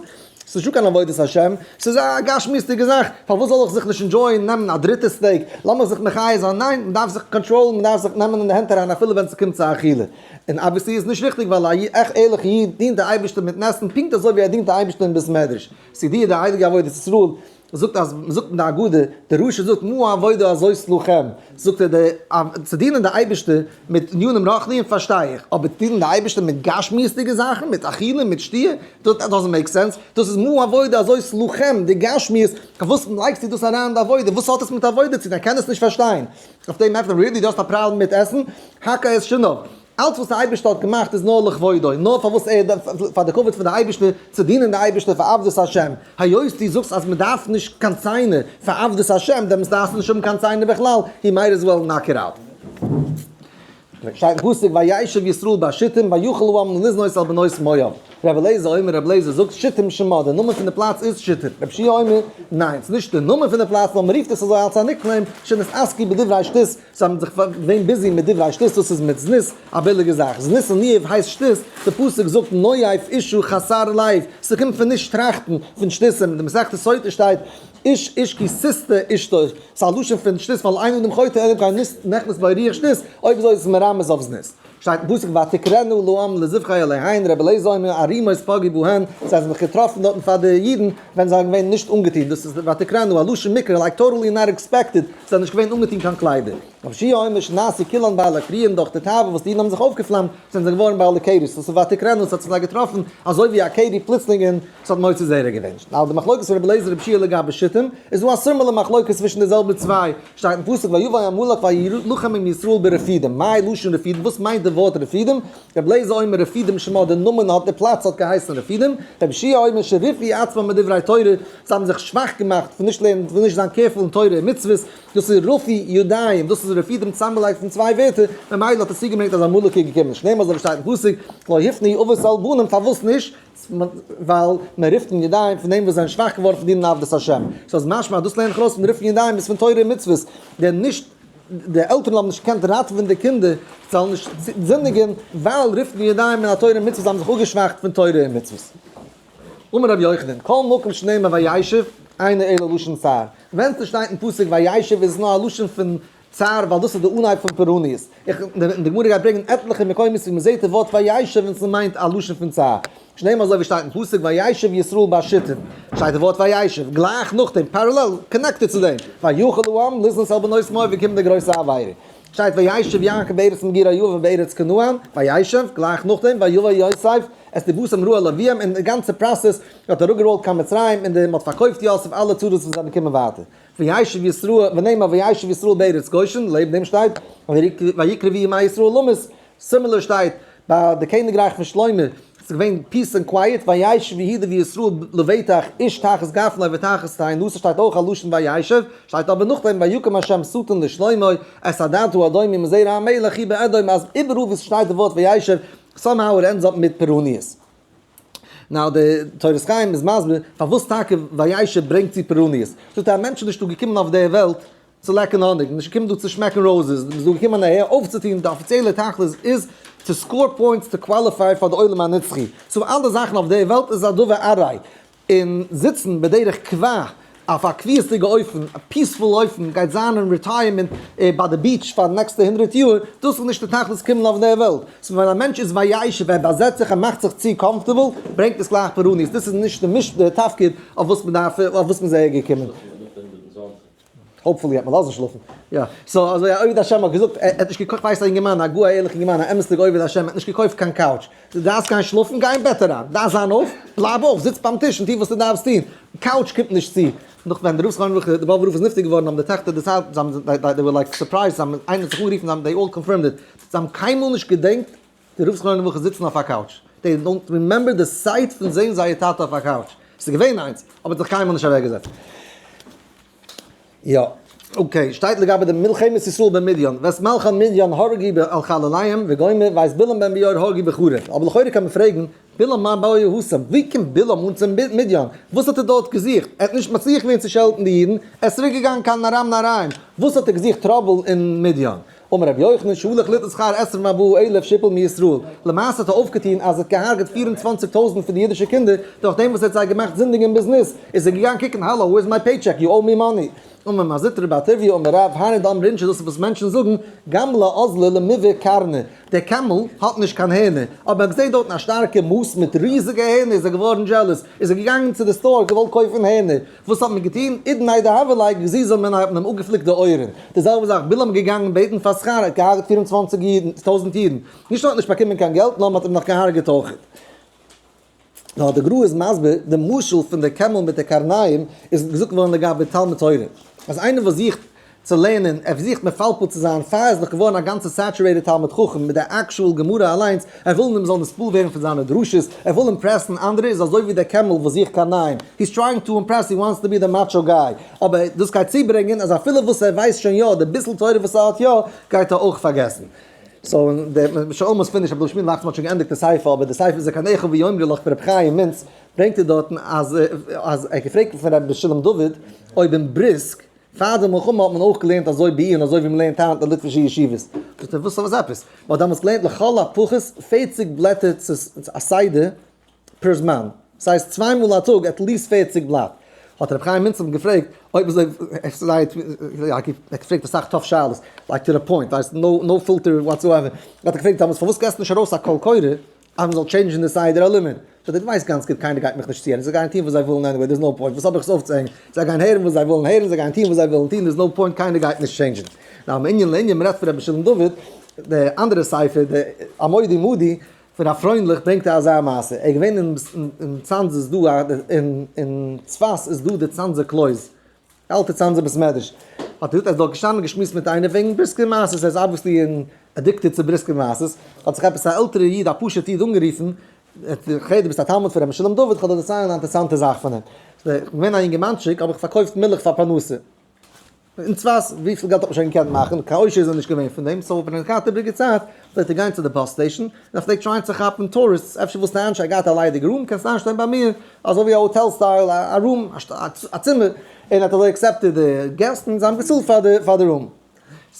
ס'איז נישטא קיין עבודת השם, ס'איז א גשמיות'דיגע זאך, פארוואס זאל איך זיך נישט enjoy ען נעמען א דריטע steak, לאמיך זיך מחיה זיין, ניין, מ'דארף זיך קאנטראלן, מ'דארף זיך נעמען אין די הענט אריין אפילו ווען ס'קומט צו אכילה. און obviously איז נישט ריכטיג ווייל א ערליכע איד דינט די אייבערשטער מיטן עסן פונקט אזוי ווי ער דינט די אייבערשטער אין בית מדרש. ס'איז די הייליגע עבודת ישראל זאגט אז מ'זאגט אין די הגדה, די רשע זאגט מה העבודה הזאת לכם, זאגט ער די צו דינען די אייבערשטער מיט ענינים רוחניים פארשטיי איך, אבער דינען די אייבערשטער מיט גשמיות'דיגע זאכן, מיט אכילה, מיט שתיה, דאס doesn't make sense, דאס איז מה העבודה הזאת לכם, די גשמיות, פארוואס לייגסטו דאס אריין אין די עבודה, וואס האט עס מיט עבודה צו טון, ער קען עס נישט פארשטיין, אויף דעם ענטפערט ער, really דו האסט א פראבלעם מיט עסן? הקהה את שיניו. אלץ וואס דער אייבערשטער האט געמאכט איז נאר לכבודו, נאר פאר וואס ער, פאר די כבוד פון די אייבערשטער, צו דינען די אייבערשטער פאר עבדות השם, היות דו זאגסט אז מען דארף נישט קיין ציינער פאר עבדות השם, דעמאלטס דארפסטו נישט האבן קיין ציינער בכלל, he might as well knock it out. שטייט אין פסוק וישב ישראל בשיטים ויחל העם לזנות אל בנות מואב. רבי אליעזר אומר, רבי אליעזר זאגט שיטים שמה, די נאמען פון די פלאץ איז שיטים. רבי יהושע אומר, ניין, ס'איז נישט די נאמען פון די פלאץ, נאר מען רופט עס אזוי אלס א nickname, שנתעסקו בדברי שטות, זיי האבן זיך געווען busy מיט דברי שטות, דאס איז מיט זנות, א ביליגע זאך, זנות און ניאוף הייסט שטות, די פסוק זאגט נואף אשה חסר לב, ס'קומט פון נישט טראכטן, פון שטותים, אין די מסכת סוטה שטייט איש איש כי תשטה אשתו, ס'איז א לשון פון שטות ווייל אין אדם חוטא אלא אם כן נכנס בו רוח שטות, אויב אזוי איז עס מרמז אויף זנות. שטייט אין פסוק ותקראנה לעם לזבחי אלהיהן, רבי אליעזר אומר ערומות פגעו בהן, זיי האבן זיך געטראפן דארטן פאר די אידן ווען זיי זענען געווען נישט אנגעטון, דאס איז ותקראנה א לשון מקרא like totally not expected, זיי זענען נישט געווען אנגעטון קיין קליידער. רבי יהושע אומר שנעשו כולן בעלי קריין דורך די תאווה וואס די אידן האבן זיך אויפגעפלאמט זענען זיי געווארן בעלי קרי'ס, דאס איז ותקראנה ס'האט זיך זיי געטראפן אזוי ווי א קרי פלוצלינג און ס'האט מוציא זרע געווען. נאו די מחלוקת פון רבי אליעזר רבי יהושע לגבי שיטים איז דא א similar מחלוקת צווישן די זעלבע צוויי, שטייט אין פסוק ויבא עמלק וילחם עם ישראל ברפידים, מאי לשון רפידים, וואס מיינט די ווארט רפידים? רבי אליעזר אומר רפידים שמה, די נאמען האט די פלאץ האט געהייסן רפידים, רבי יהושע אומר שרפו עצמם מדברי תורה, זיי האבן זיך שוואך געמאכט פון נישט לערנען פון נישט זיין careful אין תורה און מצוות, דאס איז רפי ידיים, דאס איז רפידים צוזאמגעלייגט פון צוויי ווערטער, ממילא האט עס צוגעברענגט אז עמלק איז געקומען, שנאמר אזוי ווי שטייט אין פסוק לא הפנו אבות אל בנים, פארוואס נישט? ווייל מען רופט אין ידיים פון דעם וואס זענען שוואך געווארן פון דינען עבדות השם. סאיז משמע אז דאס לערן איך ארויס פון רופן ידיים איז פון תורה און מצוות. דער נישט די עלטערן האבן נישט געקענט ראטעווען די קינדער זאלן נישט זינדיגען ווייל רופן ידיים מן התורה און מצוות האבן זיך אפגעשוואכט פון תורה און מצוות. אמר רבי יוחנן, כל מקום שנאמר וישב, אינו אלא לשון צער. ווען ס'שטייט אין פסוק וישב איז עס נאר א לשון פון צער ווייל דאס איז די אנהייב פון פורעניות. איך, די גמרא גייט ברענגען עטליכע מקומות ווי מ'זעט די ווארט וישב און ס'מיינט א לשון פון צער. שנאמר אזוי ווי שטייט אין פסוק וישב ישראל בשיטים. שטייט די ווארט וישב גלייך נאכדעם, parallel, connected צו דעם, ויחל העם לזנות אל בנות מואב ווי קומט די גרויסע עבירה. שטייט וישב יעקב בארץ מגורי אביו בארץ כנען, וישב, גלייך נאכדעם, ויבא יוסף את דבתם רעה אל אביהם און די גאנצע process האט אראפגעראלט קיין מצרים און די מ'האט פארקויפט יוסף אלע צרות וואס זענען געקומען ווייטער. וישב ישראל, ונאמר וישב ישראל בארץ גושן, לעבן דעם שטייט, ויקרבו ימי ישראל למות, similar שטייט ביי די קעניגרייך פון שלמה, ס'איז געווען peace and quiet, וישב יהודה וישראל לבטח איש תחת גפנו ותחת תאנתו, שטייט אויך א לשון וישב, שטייט אבער נאכדעם ויקם השם שטן לשלמה, את עדת האדומי מזרע המלך היא באדום, אז איבעראל וואו ס'שטייט די ווארט וישב, somehow it ends up מיט פורעניות. נאר די תורת חיים איז מסביר פארוואס טאקע וישב ברענגט צו פורעניות. זאגט ער א מענטש איז נישטא געקומען אויף די וועלט צו לעקן האניג, נישט געקומען דא צו שמעקן roses, מ'איז דא געקומען אהער אויפצוטון, די אפיציעלע תכלית איז צו score points צו qualify פאר די עולם הנצחי, so אלע זאכן אויף די וועלט איז א דבר עראי, און זיצן בדרך קבע אויף א קביעות'דיגע אופן, א peaceful אופן, גייט זיין אין retirement ביי די beach פאר די נעקסטע הונדרעט יאר, דאס איז נישט די תכלית קומען אויף דער וועלט. so ווען א מענטש איז וישב, ער באזעצט זיך, ער מאכט זיך צו comfortable, ברענגט עס גלייך פורעניות. דאס איז נישט די תפקיד אויף וואס מען דארף, אויף וואס מען איז אהער געקומען. hopefully וועט מען לאזן שלאפן. יא. so אזוי א עובד השם האט געזאגט, ער האט נישט געקויפט, כ'ווייס א אינגערמאן, א גאר א ערליכע אינגערמאן, א אמת'דיגע עובד השם, האט נישט געקויפט קיין couch. דו דארפסט גיין שלאפן, גיי אין בעט אריין. דארפסט זיין אויף, בלייב אויף, זיץ ביים טיש און טו וואס דו דארפסט טון. couch קומט נישט צו. נאך ווען דער רב זכרונו לברכה, דער באבובער רב איז נפטר געווארן האבן די טעכטער דערציילט, זיי האבן, they were like surprised, זיי האבן, איינער האט זיך אנגערופן, זיי האבן, they all confirmed it, זיי האבן קיינמאל נישט געדענקט דער רב זכרונו לברכה זיצן אויף א couch. They don't remember the sight פון זען זייער טאטע אויף א couch. ס'איז געווען איינס, אבער האט זיך קיינמאל נישט אוועקגעזעצט. יא, okay, שטייט לגבי די מלחמת ישראל במדיין, ואת מלכי מדיין הרגו על חלליהם וגומר, ואת בלעם בן בעור הרגו בחרב. אבער לכאורה קען מען פרעגן, בלעם מאי בעי התם, ווי קומט בלעם אן צום מדיין? וואס האט ער דארט געזוכט? ער האט נישט מצליח געווען צו שעלטן די אידן, ער איז צוריק געגאנגען קיין ארם נהריים, וואס האט ער געזוכט trouble אין מדיין? אמר רבי יוחנן שהלך ליטול שכר עשרים וארבעה אלף שהפיל מישראל, למעשה האט ער אויפגעטון אז ער האט געהארגעט 24,000 פון די אידישע קינדער דורך דעם וואס ער האט זיי געמאכט זינדיגען בזנות, איז ער געגאנגען קוקן האלא where is my paycheck you owe me money. אמר מר זוטרא בר טוביה אמר רב היינו דאמרי אינשי דאס איז וואס מענטשן זאגן גמלא אזלא למיבע קרנא, דער קעמל האט נישט קיין הערנער, אבער ער האט געזען דארטן א שטארקע מאס מיט ריזיגע הערנער איז ער געווארן jealous, איז ער געגאנגען צו די store געוואלט קויפן הערנער, וואס האט מען געטון? אידן איידער הוה לייג גזיזא מיניה האט מען אים אפגעפליקט די אויערן. די זעלבע זאך בלעם געגאנגען בעטן פאר שכר ער האט געהארגעט 24 אידן, טויזנט אידן. נישט נאר האט נישט באקומען קיין געלט נאר מען האט אים נאך געהארגעט אויכעט. נאר די גר"א איז מסביר די משל פון די קעמל מיט די קרניים איז געזאגט געווארן לגבי תלמוד תורה. אז איינער וואס זוכט צו לערנען, ער זוכט מפלפל צו זיין, פאר ער איז נאך געווארן א גאנצע saturated תלמיד חכם מיט די actual גמרא אליינס, ער וויל מען זאל נתפעל ווערן פון זיינע דרשות, ער וויל impress ן אנדערע, איז אזוי ווי דער קעמל וואס זוכט קרניים, he's trying to impress, he wants to be the macho guy, אבער דאס גייט צוברענגען אז אפילו וואס ער ווייסט שוין יא, די ביסל תורה וואס ער האט יא, גייט ער אויך פארגעסן. so, דער מ'איז almost finished, אבער שמואל לאכט מ'האט שוין געענדיגט די ספר, אבער די ספר איז זקניך ויאמרו לך פון רבי חיים מינץ, ברענגט ער דארטן אז אז ער האט געפרעגט פון רבי משולם דוד אויב אין בריסק פאר די מלחמה האט מען אויך געלערנט אזוי בעיון אזוי ווי מ'לערנט היינט אין ליטווישע ישיבות. זאגט ער וואס עפעס? מ'האט דאמאלס געלערנט לכל הפחות 40 בלעטער צו א סדר פער זמן. ס'הייסט צוויי מאל א טאג at least 40 בלאט. האט רבי חיים מינץ אים געפרעגט אויב אזוי, ער האט געפרעגט אסאך tough שאלות, like to the point, ווייסט, no filter whatsoever. האט ער געפרעגט דאמאלס פארוואס געסטו נישט ארויס א קול קורא אז מ'זאל change ן די סדר הלימוד? זאגט ער, דו ווייסט גאנץ גוט קיינער גייט מיך נישט צוהערן, זיי גייען טון וואס זיי ווילן anyway, there's no point, וואס האב איך עס אויפצוהענגען? זיי גייען הערן וואס זיי ווילן הערן, זיי גייען טון וואס זיי ווילן טון, there's no point, קיינער גייט נישט change ן. now מענין לענין, מ'רעדט פון רבי משולם דוד, די אנדערע ספר, די עמודי מודי, פון רב פרוינדליך ברענגט ער אזא מעשה, ער איז געווען אין צאנז איז דא א, אין צפת איז דא די צאנזער קלויז, אלטע צאנזער בית מדרש, האט ער געזאגט ער איז דארט געשטאנען און געשמועסט מיט איינער וועגן בריסקער מעשות, ער איז obviously addicted צו בריסקער מעשות, האט זיך עפעס א עלטערער איד א פשוט'ער איד אנגערופן, איך דו ביסט א תלמיד פון רבי משולם דוד, כ'וועל דיר דערציילן א אינטערעסאנטע זאך פון אים, איך בין געווען א יונגערמאנטשיק האב איך פארקויפט מילך פאר פרנסה, אין צפת, וויפיל געלט האט מען שוין געקענט מאכן, קיין עושר איז ער נישט געווען פון דעם, so ווען ער האט געהאט איבריגע צייט, פלעגט ער גיין צו די bus station, און ער פלעגט try ען צו כאפן tourists, אפשר ווילסטו איינשטיין, געהאט א ליידיגע room, קענסט איינשטיין ביי מיר, אזוי ווי א hotel style, א room, א צימער, און ער האט אזוי accepted די געסט, און זיי האבן געצאלט פאר די room.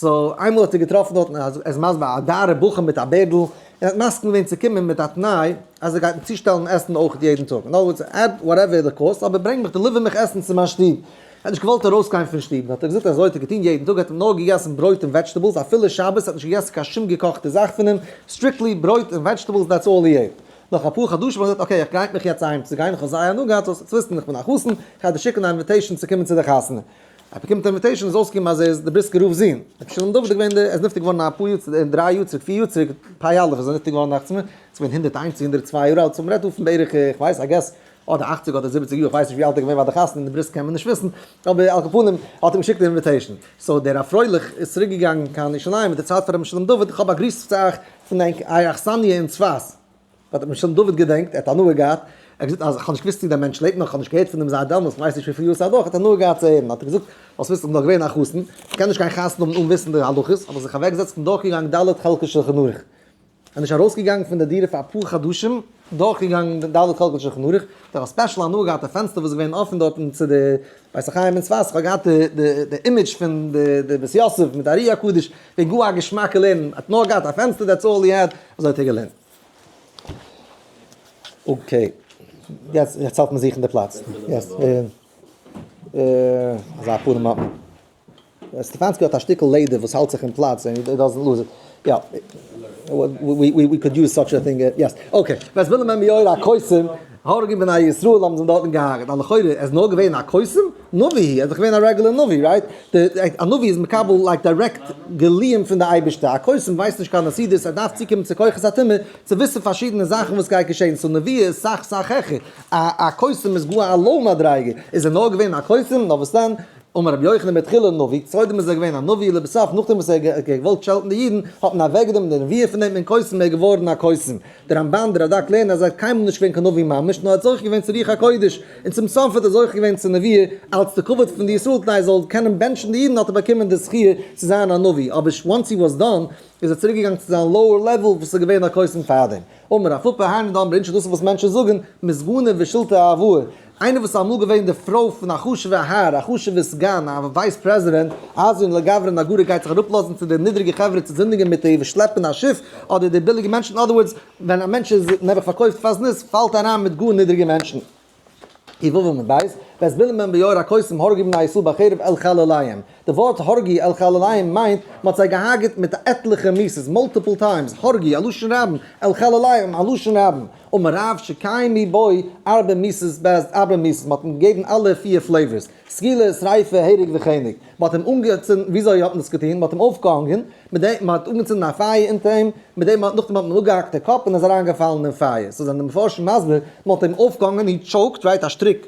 so איינמאל האט ער געטראפן דארטן, ער איז מסביר, א דארע בחור מיט א בערדל, און האט מסכים געווען צו קומען מיט א תנאי, אז ער גייט אים צושטעלן עסן אויך יעדן טאג, אין other words, add whatever the cost, אבער ברענג מיך, deliver מיך עסן צו מיין שטוב. ער האט נישט געוואלט ארויסגיין פון שטוב, האט ער געזאגט אזוי האט ער געטון יעדן טאג, ער האט נאר געגעסן ברויט און vegetables, אפילו שבת, ער האט נישט געגעסן קיין שום געקאכטע זאך פון אים, strictly ברויט און vegetables that's all he ate. נאך אפאר חדשים האט ער געזאגט okay איך גרייט מיך יעצט אהיים צו גיין, איך האב זייער הנאה געהאט, זאלסט וויסן איך בין א חתן, איך גיי דיר שיקן א invitation צו קומען צו די חתונה. ער באקומט א invitation איז אויסגעקומען אז ער איז די בריסקער רב'ס זון, רבי שלום דוד איז געווען די, ער איז נפטר געווארן אפאר יאר, אין 3 יאר צוריק, 4 יאר צוריק, פ' אלף איז ער נפטר געווארן דאכט זיך מיר, ער איז געווען 101 צו 102 יאר אלט, so מ'רעדט דא פון בערך איך ווייס, I guess, אדער 80 אדער 70 יאר, איך ווייס נישט ווי אלט ער איז געווען ביי די חתונה, אין די בריסק קען מען נישט וויסן, אבער על כל פנים האט אים געשיקט די invitation. so דער רב פרויליך איז צוריק געגאנגען קיין ירושלים מיט די צייט פון רבי משולם דוד, איך האב א גריס צו אייך פון אייער אכסניא אין צפת. האט רבי משולם דוד געדענקט, ער האט הנאה געהאט, ער האט געזאגט אז איך האב נישט געוואוסט צו דער מענטש לעבט נאך, איך האב נישט געהערט פון אים זייט דעמאלס, איך ווייס נישט וויפיל יאר ס'איז אדורך, האט הנאה געהאט צו הערן, האט ער געזאגט, זאלסט וויסן איך בין נאך געווען א חתן, איך קען נישט קיין חתונה האבן אן וויסן די הלכות, האב איך זיך אוועקגעזעצט און דורכגעגאנגען ד' חלקי שולחן ערוך. ער איז נישט ארויסגעגאנגען פון די דירה פאר אפאר חדשים, דורכגעגאנגען די ד' חלקי שולחן ערוך, דורך א special הנאה געהאט א פענסטער וואס איז געווען אפען דארטן צו די בית החיים אין צפת, איך האב געהאט די image פון די בית יוסף מיט ארי הקדוש, ווען גאר א געשמאקע לערנען, האט נאר געהאט א פענסטער that's all he had, אזוי האט ער געלערנט. okay, יעצט יעצט האלט מען זיך אין די פלאץ. יעצט אזא פנים האט מען. סטעפאנסקי האט א שטיקל לעדער וואס האלט זיך אין פלאץ and he doesn't lose it. יא. We could use such a thing. Yes. Okay. ואת בלעם בן בעור הקוסם, הרגו בני ישראל האבן זיי דארטן געהארגעט. ווייל לכאורה ער איז נאר געווען א קוסם, נביא, ער איז דאך געווען א regular נביא, right? א נביא איז מקבל like direct גילויים פון די אייבערשטער. א קוסם ווייסט נישט קיין עתידות, ער דארף צוקומען צו כוחות הטומאה צו וויסן פארשידענע זאכן וואס גייט געשען. so נביא איז סאך סאך העכער. א קוסם איז גאר א low מדריגה. איז ער נאר געווען א קוסם? נאר וואס דען? אמר רבי יוחנן בתחילה נביא, קודם איז ער געווען א נביא, לבסוף נאכדעם וואס ער האט געוואלט שעלטן די אידן, האט מען אוועקגענומען די נביאה פון אים און קוסם איז געווארן א קוסם. דער רמב"ן דער רד"ק לערנען אז ער האט קיינמאל נישט געווען קיין נביא ממש, נאר ער האט זוכה געווען צו רוח הקודש, און צום סוף האט ער זוכה געווען צו נביאה, אלס די כבוד פון די ישראל כדי ער זאל קענען בענטשן די אידן האט ער באקומען די זכי' צו זיין א נביא, אבער once he was done איז ער צוריק געגאנגען צו זיין lower level וואס איז געווען א קוסם פארדעם. אמר רב פפא היינו דאמרי אינשי דאס איז וואס מענטשן זאגן, מסגנא ושילתא אהבוה. איינער וואס איז אמאל געווען די פרוי פון א חשוב'ע האר, א חשוב'ע סגן, א vice president, אזוי לגברא נגרא גייט זיך אראפלאזן צו די נידריגע חברה צו זינדיגן מיט די וואס שלעפן א שיף, אדער די ביליגע מענטשן, in other words, ווען א מענטש איז נעבעך פארקויפט פאר זנות, פאלט אריין מיט גאר נידריגע מענטשן. י ו עמוד ב', ואת בלעם בן בעור הקוסם הרגו בני ישראל בחרב על חלליהם. די ווארט הרגו על חלליהם מיינט מען האט זיי געהארגעט מיט עטליכע מיתות, multiple times, הרגו, א לשון רבים, על חלליהם, א לשון רבים. אמר רב שקיימו בו ארבע מיתות בית ארבע מיתות, מען האט אים געגעבן אלע פיר flavors, סקילה, שריפה, הרג וחנק. מען האט אים אנגעצינדן, וויאזוי האט מען דאס געטון? מען האט אים אויפגעהאנגען, מיט דעם, מען האט אנגעצינדן א פייער אונטער אים, מיט דעם האט נאכדעם האט מען אפגעהאקט די קאפ און ער איז אריינגעפאלן אין פייער. so זענען די מפרשים מסביר, מען האט אים אויפגעהאנגען, he choked, right, א שטריק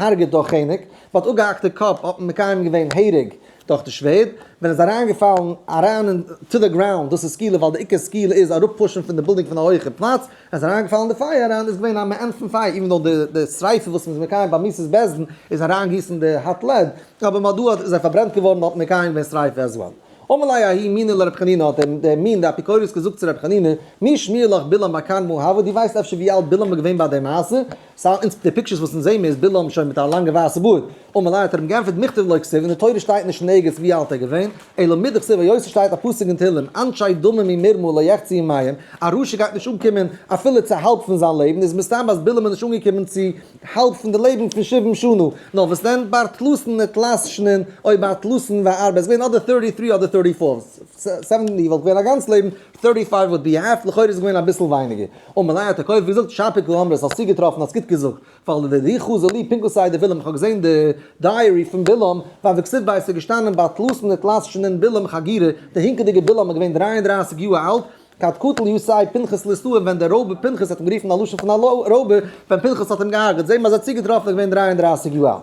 הרג'עט דורך חנק, מען האט אפגעהאקט די קאפ האט מען מקיים געווען הרג דורך די שווערד, ווען ער איז אריינגעפאלן אריין אין to the ground, דאס איז סקילה ווייל די עיקר סקילה איז אראפ push ן פון די בילדינג פון א הויכע פלאץ, ער איז אריינגעפאלן אין די פייער אריין איז געווען א מעין פון פייער, even though די שריפה וואס מען איז מקיים ביי מיתת בית דין איז אריינגיסן די hot lead, אבער מען האט דא איז ער פארברענט געווארן האט מען מקיים געווען שריפה as well. אמר ליה ההוא מינא לרב חנינא האט דער מין די אפיקורס געזאגט צו רב חנינא, מי שמיע לך בלעם בר כמה הוה, דו ווייסט אפשר ווי אלט בלעם איז געווען ביי די מעשה? סא אונז די pictures וואס אונז זעהן מיר איז בלעם שוין מיט א לאנגע ווייסע בארד. אמר ליה האט ער אים גענפערט מכתב לא כתיב אין די תורה שטייט נישט אין ערגעץ ווי אלט ער געווען, אלא מדכתיב היות עס שטייט א פסוק אין תהלים אנשי דמים ומרמה לא יחצו ימיהם, א רשע גייט נישט אנקומען אפילו צו האלב פון זיין לעבן, איז מסתם אז בלעם איז נישט אנגעקומען צו האלב פון די לעבן פון שבעים שנה, נאר וואס דען בר תלתין ותלת שנין או בר תלתין וארבע, איז געווען אדער thirty three אדער thirty four, seventy וואלט געווען א גאנץ לעבן, thirty five would be half, לכאורה איז געווען אביסל ווייניגער. אמר ליה האט ער כופר געזאגט, שפיר קאמרת, האסט צוגעטראפן, האסט גוט געזאגט, ווייל לדידי חזי לי פנקסי דבלעם, איך האב געזען די diary פון בלעם, והוה כתיב ביה עס איז געשטאנען בר תלתין ותלת שנין בלעם חגירא, די הינקעדיגע בלעם איז געווען 33 יאר אלט, כד קטל יתיה פנחס ליתהא ווען דער רויבער פנחס האט אים גערופן א לשון פון א רויבער ווען פנחס האט אים געהארגעט זעהט מען אז ער האט צוגעטראפן איז געווען 33 יאר אלט.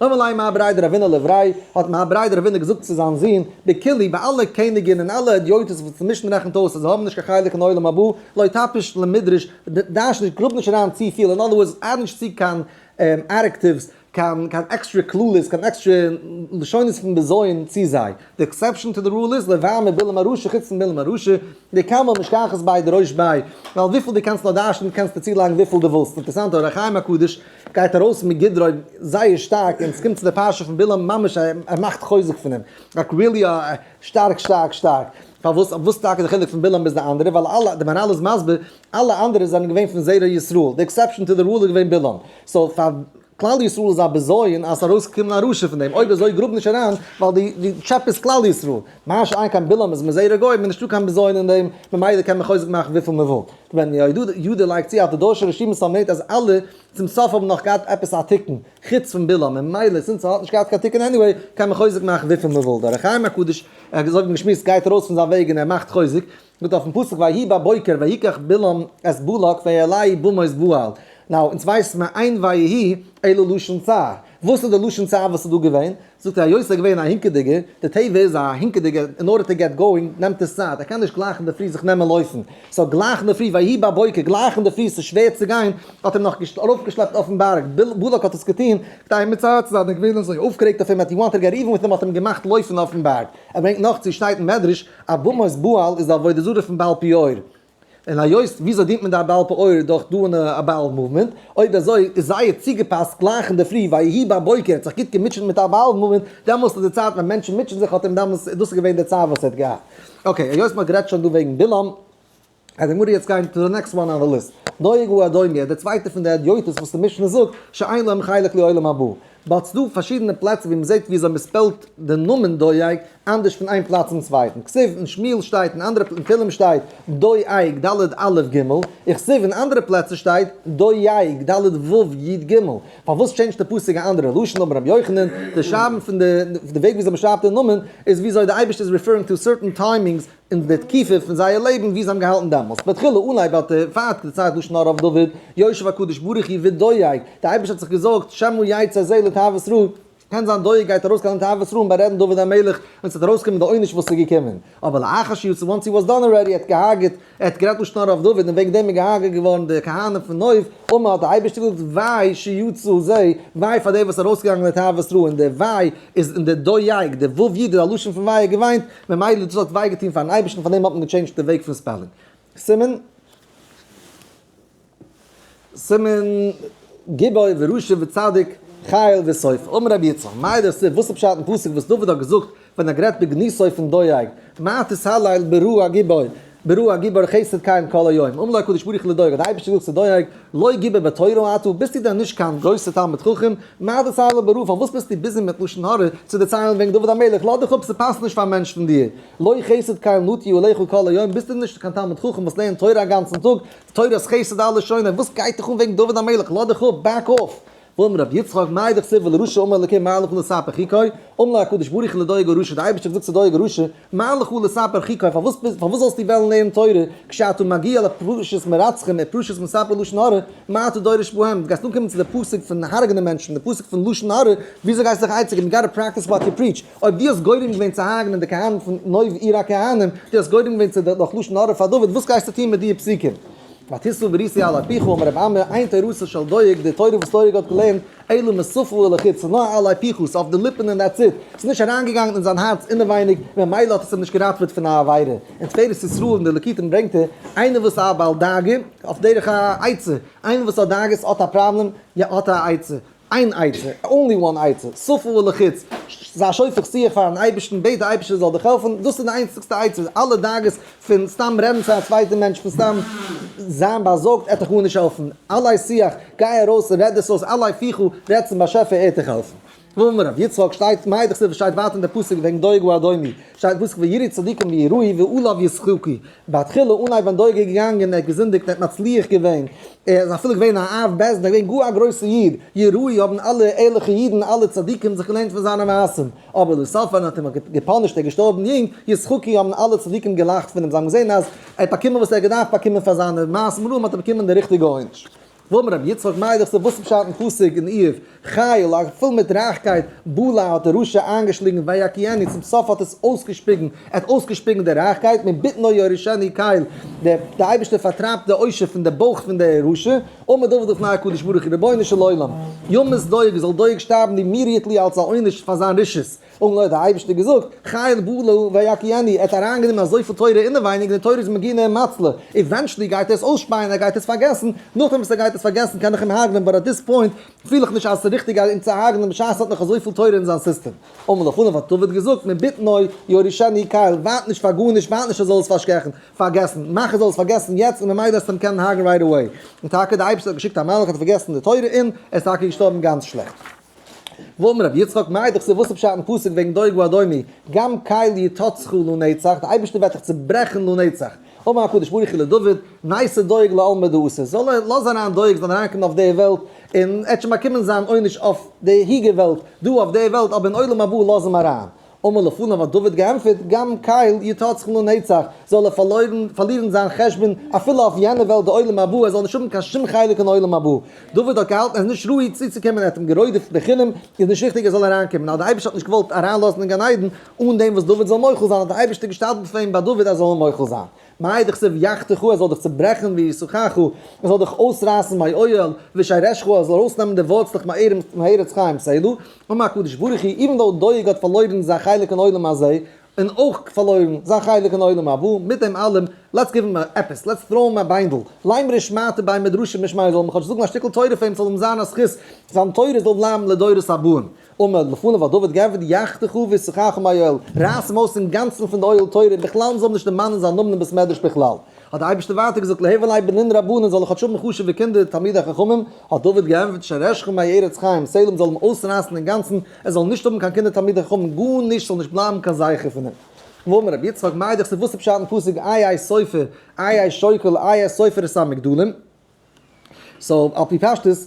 אמר ליה מר בריה דרבינא לבריה האט מר בריה דרבינא געזאגט צו זיין זון בכולהו ביי אלע קעניגין און אלע הדיוטות וואס די משנה רעכנט אויס אז זיי האבן נישט קיין חלק אין עולם הבא לא תפיש למידרש דארש נישט גראב נישט אריין צופיל אין other words add נישט צו קיין adjectives קיין קיין עקסטרע קללות, קיין עקסטרע לשונות פון בזיון צו זיי. די exception to the rule איז לבר מבלעם הרשע חוץ פון בלעם הרשע, דכמה משכחת ביה דרוש ביה, ווייל וויפיל דו קענסט נאר דרש'נען קענסטו צולייגן וויפיל דו ווילסט. אינטערעסאנט אור החיים הקדוש גייט ארויס מגדרו זייער שטארק און ס'קומט צו די פרשה פון בלעם ממש ער מאכט חוזק פון אים. like really שטארק שטארק שטארק. פארוואס וואס טאקע די חילוק פון בלעם ביז די אנדערע ווייל אלע די מהר"ל איז מסביר אלע אנדערע זענען געווען פון זרע ישראל, די exception to the rule איז געווען בלעם. so פאר כלל ישראל איז א בזיון אז ס'איז ארויסגעקומען א רשע פון דעם, אויב אזוי גראב נישט אריין, ווייל די די טשעפעסט כלל ישראל. מה שאין כן בלעם איז מזרע גוי, מען נישטא קיין בזיון אין דעם, ממילא קען מען חוזק מאכן וויפיל מען וויל. ווען יודא לייגט צו אז די דורשי רשימות האבן געמיינט אז אלע צום סוף האבן נאך געהאט עפעס א תיקון, חוץ פון בלעם, ממילא since ער האט נישט געהאט קיין תיקון anyway, קען מען חוזק מאכן וויפיל מען וויל. דער אור החיים הקדוש, ער האט געזאגט און געשמועסט, גייט ארויס פון זיין וועג און ער מאכט חוזק, זאגט אויפן פסוק ויהי בבוקר ויקח בלעם את בלק ויעלהו במות בעל. now אונז ווייסן מיר אין ויהי אלא לשון צער. וואס איז די לשון צער וואס איז דא געווען? זאגט ער היות ער איז געווען א הינקעדיגער, די טבע איז א הינקעדיגער in order to get going נעמט עס צייט, ער קען נישט גלייך אינדערפרי זיך נעמען לויפן, so גלייך אינדערפרי ויהי בבוקר גלייך אינדערפרי ס'איז שווער צו גיין, האט אים נאך ארויפגעשלעפט אויפן בארג, בלק האט עס געטון כדי אים מצער צו זיין, ער איז געווען אזוי אויפגערעגט אויף אים that he wanted get even with him האט אים געמאכט לויפן אויפן בארג. ער ברענגט נאך צו שטייט אין מדרש אז במות בעל איז די עבודה זרה פון בעל פעור, און היות וויאזוי דינט מען די בעל פעור דורך דא א bowel movement, אויב אזוי איז זייער צוגעפאסט גלייך אינדערפרי ויהי בבוקר האט זיך גוט געמוטשעט מיט א bowel movement, דעמאלסט איז די צייט ווען מענטשן מוטשען זיך האט אים דאמאלס דאס איז געווען די צייט וואס ער האט געהאט. okay היות מען האט גערעדט שוין דא וועגן בלעם, אז די גמרא יעצט גיין to the next one on the list, דואג האדומי, דער צווייטער פון די הדיוטות וואס די משנה זאגט, שאין להם חלק לעולם הבא. but ס'דא פארשידענע פלעצער ווי מ'זעט וויאזוי מ' spell ט די נאמען דואג אנדערש פון איין פלאץ צום צווייטן. כתיב אין שמואל שטייט אין אנדערע אין תהלים שטייט דואג ד' א' ג', און כתיב אין אנדערע פלעצער שטייט דויאג ד' ו' י' ג'. פארוואס change ט די פסוק א אנדערע לשון? אמר רבי יוחנן, די שרייבן פון די די וועג וויאזוי מ'שרייבט די נאמען איז וויאזוי די אייבערשטער איז referring to certain timings אין די תקופה פון זייער לעבן ווי זיי האבן געהאלטן דעמאלס. בתחילה אנהייב האט ער פארט דערציילט לשון הרע אויף דוד, יושב הקדוש ברוך הוא ודואג, דער אייבערשטער האט זיך געזארגט, שמא יצא זה לתרבות רעה, קען זיין דואג גייט ארויסגיין לתרבות רעה און בארעדן דוד המלך, און ס'וועט ארויסקומען די עונש וואס איז געקומען. אבער לאחר שיצא once he was done already, ער האט געהארגעט, ער האט גערעדט לשון הרע אויף דוד און וועגן דעם איז געהארגעט געווארן די כהנים פון נוב, אמר האט דער אייבערשטער געזאגט וויי שיצא זה, וויי פאר דער וואס איז ארויסגעגאנגען לתרבות רעה, און דער וויי איז אין די דואג, די ו' י' איז א לשון פון וויי ער געוויינט, ממילא דאס האט וויי געטון פארן אייבערשטן פאר דעם האט מען גע change ט די וועג פון spelling. סימן סימן גיבור ורשע וצדיק חיל וסוף. אמר רבי יצחק, מאי דכתיב, וואס איז פשט אין פסוק וואס דוד האט געזאגט ווען ער האט גערעדט בגנותו פון דואג, מה תתהלל ברעה הגיבור, ברעה הגיבור חסד קל כל היום, אמר לו הקדוש ברוך הוא לדואג, האט דער אייבערשטער געזאגט צו דואג, לא גיבור בתורה אתה, ביסטו דען נישט קיין גרויסער תלמיד חכם, מה תתהלל ברעה, פארוואס ביסטו busy מיט לשון הרע צו דערציילן וועגן דוד המלך, לאז דיך אפ, ס'פאסט נישט פאר א מענטש פון דיר, לא חסד קל נטוי עליך כל היום, ביסטו נישט קיין תלמיד חכם וואס לערנט תורה א גאנצן טאג, תורת חסד על לשונו, וואס גייט דיך אן וועגן דוד המלך, לאז דיך אפ, back off. ואמר רבי יצחק, מאי דכתיב ולרשע אמר אלקים מה לך לספר חוקי, אמר לו הקדוש ברוך הוא לדואג הרשע, דער אייבערשטער האט געזאגט צו דואג הרשע, מה לך לספר חוקי, פארוואס פארוואס זאלסטו וועלן לערנען תורה, כשאתה מגיע לפרשת מרצחים ופרשת מספר לשון הרע, מה אתה דורש בהם, דו גייסט אנקומען צו די פסוק פון הרג'נען מענטשן, די פסוק פון לשון הרע, וויאזוי גייסטו זיך עצה געבן, you gotta practice what you preach, אויב דו האסט גורם געווען צו הרג'נען די כהנים פון נוב עיר הכהנים, דו האסט גורם געווען צו דורך לשון הרע פאר דוד, וואס גייסטו טון מיט די פסוקים? ותשא בריתי עלי פיך אמר רב אמי, אין תורתו של דואג, די תורה וואס דואג האט געלערנט, אלא משפה ולחוץ, ס'איז נאר עלי פיך, ס'איז אויף די ליפן און that's it, ס'איז נישט אריינגעגאנגען אין זיין הארץ אינעווייניג, ממילא האט עס אים נישט געראטוועט פון א עבירה. אין תפארת ישראל אין די ליקוטים ברענגט ער, איינער וואס איז א בעל דאגה, אויף דרך א עצה, איינער וואס האט דאגות האט א פראבלעם, יא האט א עצה, איין עצה, only one עצה, שפה ולחוץ, זיי שופך שיח פארן אייבערשטן, בעט די אייבערשטער זאל דיך העלפן, דאס איז די איינציגסטע עצה, אלע דאגות פון סתם רעדן צו א צווייטע מענטש, פון סתם זיין באזארגט עט דיך גארנישט העלפן, עלי שיח, גיי ארויס און רעד עס אויס, עלי פיך, רעד צום באשעפער ער עט דיך העלפן. ואמר רבי יצחק, שטייט מאי דכתיב שטייט ווייטער אין די פסוק וועגן דואג האדומי, שטייט אין פסוק ויראו צדיקים ויראו ועליו ישחקו, בתחילה אנהייב ווען דואג איז געגאנגען ער האט געזינדיגט ער האט מצליח געווען, ער איז אפילו געווען א אב בית דין, געווען גאר א גרויסע איד, יראו האבן אלע ערליכע אידן אלע צדיקים זיך געלערנט פון זיינע מעשים, אבער לסוף ווען ער האט אים געפאנישט ער איז געשטארבן יונג, ישחקו האבן אלע צדיקים געלאכט פון אים, זיי האבן געזען אז ער האט באקומען וואס ער האט געדארפט באקומען פאר זיינע מעשים רעים האט ער באקומען די ריכטיגע עונש. ואמר רבי יצחק מאי דכתיב וואס איז פשט אין פסוק אין איוב, חיל, א פול מיט רייכקייט, בלע האט דער רשע איינגעשלינגען ויקיאנו צום סוף האט עס אויסגעשפיגן, ער האט אויסגעשפיגן די רייכקייט, מבטנו יורישנו קל, דער אייבערשטער פארטרייבט די עושר פון די בויך פון דער רשע, אמר דוד לפני הקדוש ברוך הוא רבונו של עולם, ימות דואג זאל דואג שטארבן לי מירית לי אלס א עונש פאר זיין רשעות. אמר לו האט דער אייבערשטער געזאגט, חיל בלע ויקיאנו, ער האט אריינגענומען אזויפיל תורה אינעווייניג, די תורה איז מגין און מציל, eventually גייט ער עס אויסשפייען, ער גייט עס פארגעסן, נאכדעם וואס ער גייט עס פארגעסן קען איך אים הרג'נען, but at this point פיל איך נישט אז עס איז ריכטיג אים צו הרג'נען בשעת ער האט נאך אזויפיל תורה אין זיין סיסטעם. אמר לפניו האט דוד געזאגט, מבטנו יורישנו קל, ווארט נישט פאר גארנישט, ווארט נישט ער זאל עס פארגעסן, מאך ער זאל עס פארגעסן יעצט און ממילא וועסטו אים קענען הרג'נען right away. און טאקע דער אייבערשטער האט געשיקט א מלאך האט ער פארגעסן די תורה און ער איז טאקע געשטארבן גאנץ שלעכט. ואמר רבי יצחק, מאי דכתיב וואס איז פשט אין פסוק וועגן דואג האדומי, גם קל יתצך לנצח, די אייבערשטער וועט דיך צוברעכן לנצח. אמר הקדוש ברוך הוא לדוד, נייתי דואג לעלמא דאתי, זאל ער, לאז אריין דואג זאל אריינקומען אויף די וועלט, און ער וועט שוין באקומען זיין עונש אויף די היגע וועלט, דא אויף די וועלט, אבער אין עולם הבא לאז אים אריין. אמר לפניו האט דוד געענטפערט, גם קל יתצך לנצח, זאל ער פארלוירן, פארלירן זיין חשבון אפילו אויף יענע וועלט די עולם הבא, ער זאל נישט האבן קיין שום חלק אין עולם הבא. דוד האט געהאלטן עס איז נישט ראוי צוצוקומען, ער האט אים גערודפ'ט בחינם, איז נישט ריכטיג ער זאל אריינקומען, נאר דער אייבערשטער האט נישט געוואלט אריינלאזן אין גן עדן אן דעם וואס דוד זאל מוחל זיין, האט דער אייבערשטער געשתדל'ט פאר אים ביי דוד אז ער זאל אים מוחל זיין. מאי דכתיב יחתך ער זאל דיך צוברעכן וישחך ער זאל דיך אויסרייסן מאוהל וישרשך ער זאל ארויסנעמען די ווארצלעך מארץ חיים סלה, אמר הקדוש ברוך הוא even though דואג האט פארלוירן זיין חלק אין עולם הזה, און אויך פארלוירן זיין חלק אין עולם הבא, מיט דעם אלעם, let's give אים עפעס, let's throw אים א ביינדל, לימרו שמעתא בי מדרשא משמיה זאל מען כאטש זאגן א שטיקל תורה פאר אים ס'זאל אים זיין א זכות, זיין תורה זאל בלייבן לדורות הבאים. אמר לפניו האט דוד געענטפערט יחתך וישחך מהאוהל, רייס אים אויס אינגאנצן פון די אוהל תורה, בכלל מ'זאל נישט דערמאנען זיין נאמען אין בית מדרש בכלל. האט דער אייבערשטער ווייטער געזאגט ליהוי ליה בנין רבנן זאל איך כאטש האבן חשוב'ע קינדער תלמידי חכמים, האט דוד געענטפערט שרשך מארץ חיים סלה מ'זאל אים אויסרייסן אינגאנצן, ער זאל נישט האבן קיין קינדער תלמידי חכמים, גארנישט זאל נישט בלייבן קיין זכר פון אים. ואמר רבי יצחק מאי דכתיב וואס איז פשט אין פסוק איה סופר איה שוקל איה סופר את המגדלים? so על פי פשטות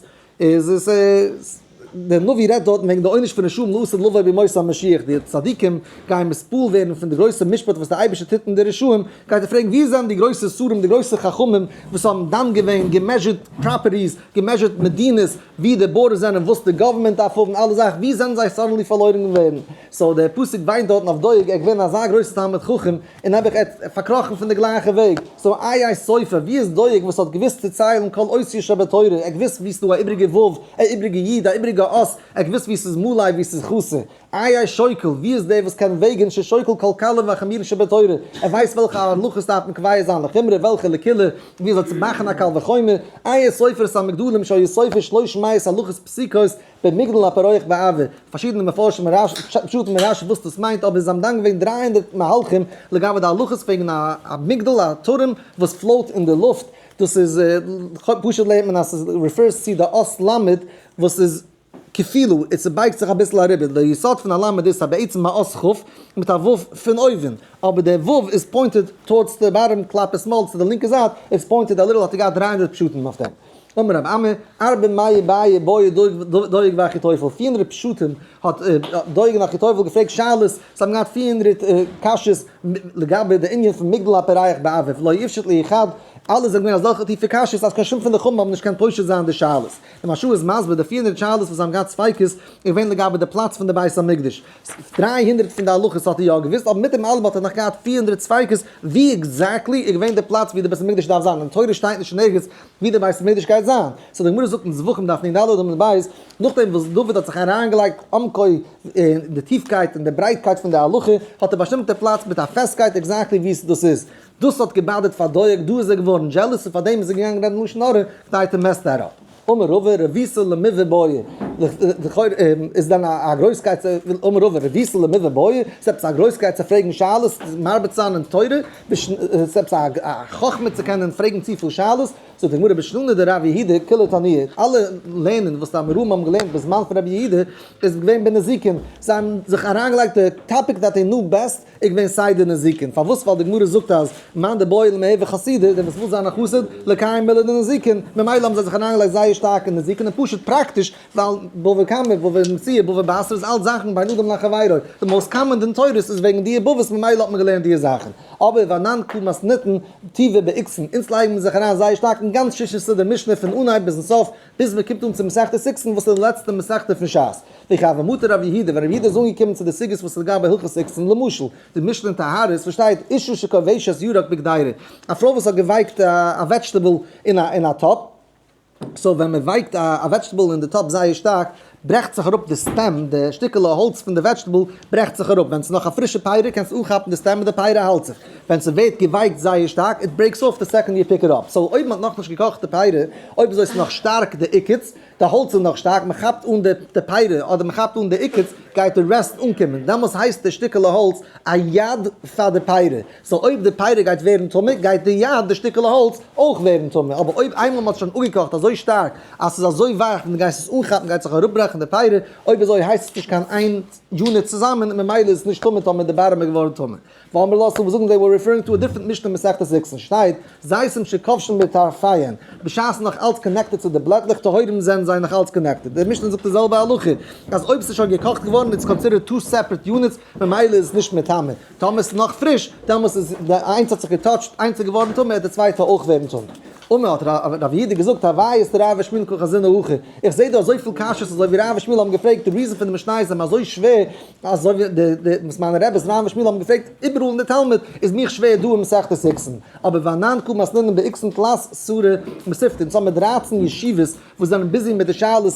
איז עס דער נביא רעדט דארטן וועגן די עונש פון רשעים לעתיד לבוא בימות המשיח, די צדיקים גייען מתפעל ווערן פון די גרויסע משפט וואס דער אייבערשטער טוט אין די רשעים, גייט ער פרעגן וואו זענען די גרויסע שרים די גרויסע חכמים וואס האבן דן געווען, געמעזשערט properties, געמעזשערט מדינות, וואו די borders זענען, וואס די גאווערמענט דארף האבן, אלע זאכן, וואו זענען זיי suddenly פארלוירן געווארן? so דער פסוק וויינט דארטן אויף דואג, ער איז געווען אזא גרויסער תלמיד חכם, און נעבעך ער האט פארקראכן פון די גלייכע וועג, so איה סופר, ווי איז דואג וואס האט געוואוסט צו ציילן כל אותיות שבתורה, ער האט געוואוסט ווי ס'דא א איבריגע ו', א איבריגע י', א איבריגע. יעדע אות, ער האט געוואוסט וואו ס'איז מלא וואו ס'איז חסר. איה שוקל, ווי איז דער וואס קען וועגן ששוקל כל קלים וחמורים שבתורה, ער ווייסט וועלכע הלכות דארף מען קובע זיין לחומרא וועלכע לקולא, ווי אזוי צו מאכן א קל וחומר, איה סופר את המגדלים שהיה סופר שלוש מאות הלכות פסוקות במגדל הפורח באויר, פארשידענע מפרשים און רש י פשטים אין רש י וואס דאס מיינט, אבער זיי האבן דן געווען 300 מהלכים לגבי די הלכות וועגן א מגדל א טורעם וואס float אין די לופט, דאס איז פשוט לערנט מען אז ס'איז refers צו די אות למד וואס איז כפילו, און ס'בייגט זיך אביסל אריבער, די יסוד פון א למד איז ס'איז בעצם א אות כ' מיט א ו' פון אויבן, אבער די ו' איז pointed towards די bottom כלפי שמאל צו די לינקע זייט, איז pointed a little האט ער געהאט 300 פשטים אויף דעם. אמר רב אמי, ארבע מאה בעי בעו דואג ואחיתופל, 400 פשטים האט דואג און אחיתופל געפרעגט שאלות, זיי האבן געהאט 400 קשיות לגבי די ענין פון מגדל הפורח באויר, ולא איפשט להו חד, אלע זענען געווען אזעלכע טיפע קשיות אז קיין שום פון די חכמים האבן נישט געקענט פושט זיין די שאלות. די מהרש"א איז מסביר די 400 שאלות וואס זיי האבן געהאט ספיקות איז געווען לגבי די פלאץ פון די בית המקדש. 300 פון די הלכות האט ער יא געוואוסט אבער מיט דעם אלעם האט ער נאך געהאט 400 ספיקות ווי exactly איז געווען די פלאץ ווי די בית המקדש דארף זיין. אין תורה שטייט נישט אין ערגעץ ווי די בית המקדש גייט זיין. so די גמרא זאגט אין זבחים דף נ"ד עמוד ב', נאכדעם וואס דוד האט זיך אריינגעלייגט עמקו אין די טיפקייט און די ברייטקייט פון די הלכה, האט ער באשטימט די פלאץ מיט א פעסטקייט exactly ווי דאס איז. דאס האט געבאדערט פאר דואג, דא איז ער געווארן jealous און פארדעם איז ער געגאנגען רעדן לשון הרע כדי to mess that up. אמר רבא, רבותא למיבעי בעי, לכאורה איז דען א גרויסקייט צו, אמר רבא, רבותא למיבעי בעי, ס'איז עפעס א גרויסקייט צו פרעגן שאלות, מרביץ זיין אין תורה, ס'איז עפעס א חכמה צו קענען פרעגן צופיל שאלות, זאגט די גמרא בשננא דרב יהודה כולהו תנאי, אלע לערנען וואס די אמוראים האבן געלערנט בזמן פון רבי יהודה איז געווען בנזיקין, זיי האבן זיך אריינגעלייגט די topic that they knew best איז געווען סדר נזיקין, פארוואס? ווייל די גמרא זאגט אז מאן דבעי למהוי חסידא, דער וואס וויל זיין א חסיד, לקיים מילי דנזיקין, ממילא האבן זיי זיך אריינגעלייגט זייער שטארק אין נזיקין, און פשוט פראקטיש, ווייל בבא קמא, בבא מציעא, בבא בתרא איז אלץ זאכן בין אדם לחבירו, די most common דין תורות איז וועגן די בבות ממילא האט מען געלערנט די זאכן, אבער ואנן קא מתניתין טובא באוקסין, אונז לייגן מיר זיך אריין זייער שטארק אין גאנץ ששה סדרי משנה פון אנהייב ביזן סוף, ביז מען קומט אן צו מסכת אוקסין וואס איז די לעצטע מסכתא פון שס. וכי הוה מטי רב יהודה, ווען רב יהודה איז אנגעקומען צו די סוגיות וואס איז לגבי הלכות אוקסין, למשל, די משנה אין טהרות וואס שטייט אשה שכובשת ירק בקדירה, א פרוי וואס האט געווייקט א vegetable אין א טאפ, so ווען מען ווייקט א vegetable אין די טאפ זייער שטארק, ברעכט זיך אראפ די stem, די שטיקעלע האלץ פון די vegetable ברעכט זיך אראפ, ווען ס'איז נאך א פרישע פירה קענסטו אנכאפן די stem און די פירה האלט זיך, ווען ס'ווערט געווייקט זייער שטארק, it breaks off the second you pick it up, so אויב מ'האט נאכנישט געקאכט די פירה, אויב אזוי ס'איז נאך שטארק די עוקץ, די האלץ איז נאך שטארק, מ'כאפט אן די פירה אדער מ'כאפט אן די עוקץ, גייט די rest אנקומען, דעמאלס הייסט די שטיקעלע האלץ א יד פאר די פירה, so אויב די פירה גייט ווערן טמא, גייט די יד, די שטיקעלע האלץ, אויך ווערן טמא, אבער אויב איינמאל מ'האט שוין אפגעקאכט אזוי שטארק אז ס'איז אזוי ווייך ווען דו גייסט עס אנכאפן גייט זיך אראפברעכן די פירה, אויב אזוי הייסט עס נישט קיין איין unit צוזאמען און ממילא איז עס נישט טמא טאמער די bottom איז געווארן טמא. ואמרי לה ס'וואס זאגן they were referring to a different משנה מסכת אוקסין שטייט זיתים שכבשן בטרפיהן בשעת נאך אלץ connected צו די בלעטלעך טהורים זענען זיי נאך אלץ connected די משנה זאגט די זעלבע הלכה אז אויב ס'איז שוין געקאכט געווארן it's considered two separate units ממילא איז עס נישט מטמא טאמער ס'איז נאך פריש דעמאלס איז די איינס האט זיך געטאטשט איינס איז געווארן טמא וועט די צווייטע אויך ווערן טמא. אמר האט רב יהודה געזאגט הויות דרב ושמואל קא חזינא הכי איך זעה דא אזויפיל קשיות אזוי ווי רב ושמואל האבן געפרעגט די reason פון די משניות זענען אזוי שווער אזוי ווי די די וואס מיינע רעבעס רב ושמואל האבן געפרעגט איבעראל אין די תלמוד איז מיך שווער דא אין מסכת אוקסין אבער ואנן קא מתנינן באוקסין תלת סרי מתיבתא אונז האבן מיר 13 ישיבות וואס זענען busy מיט די שאלות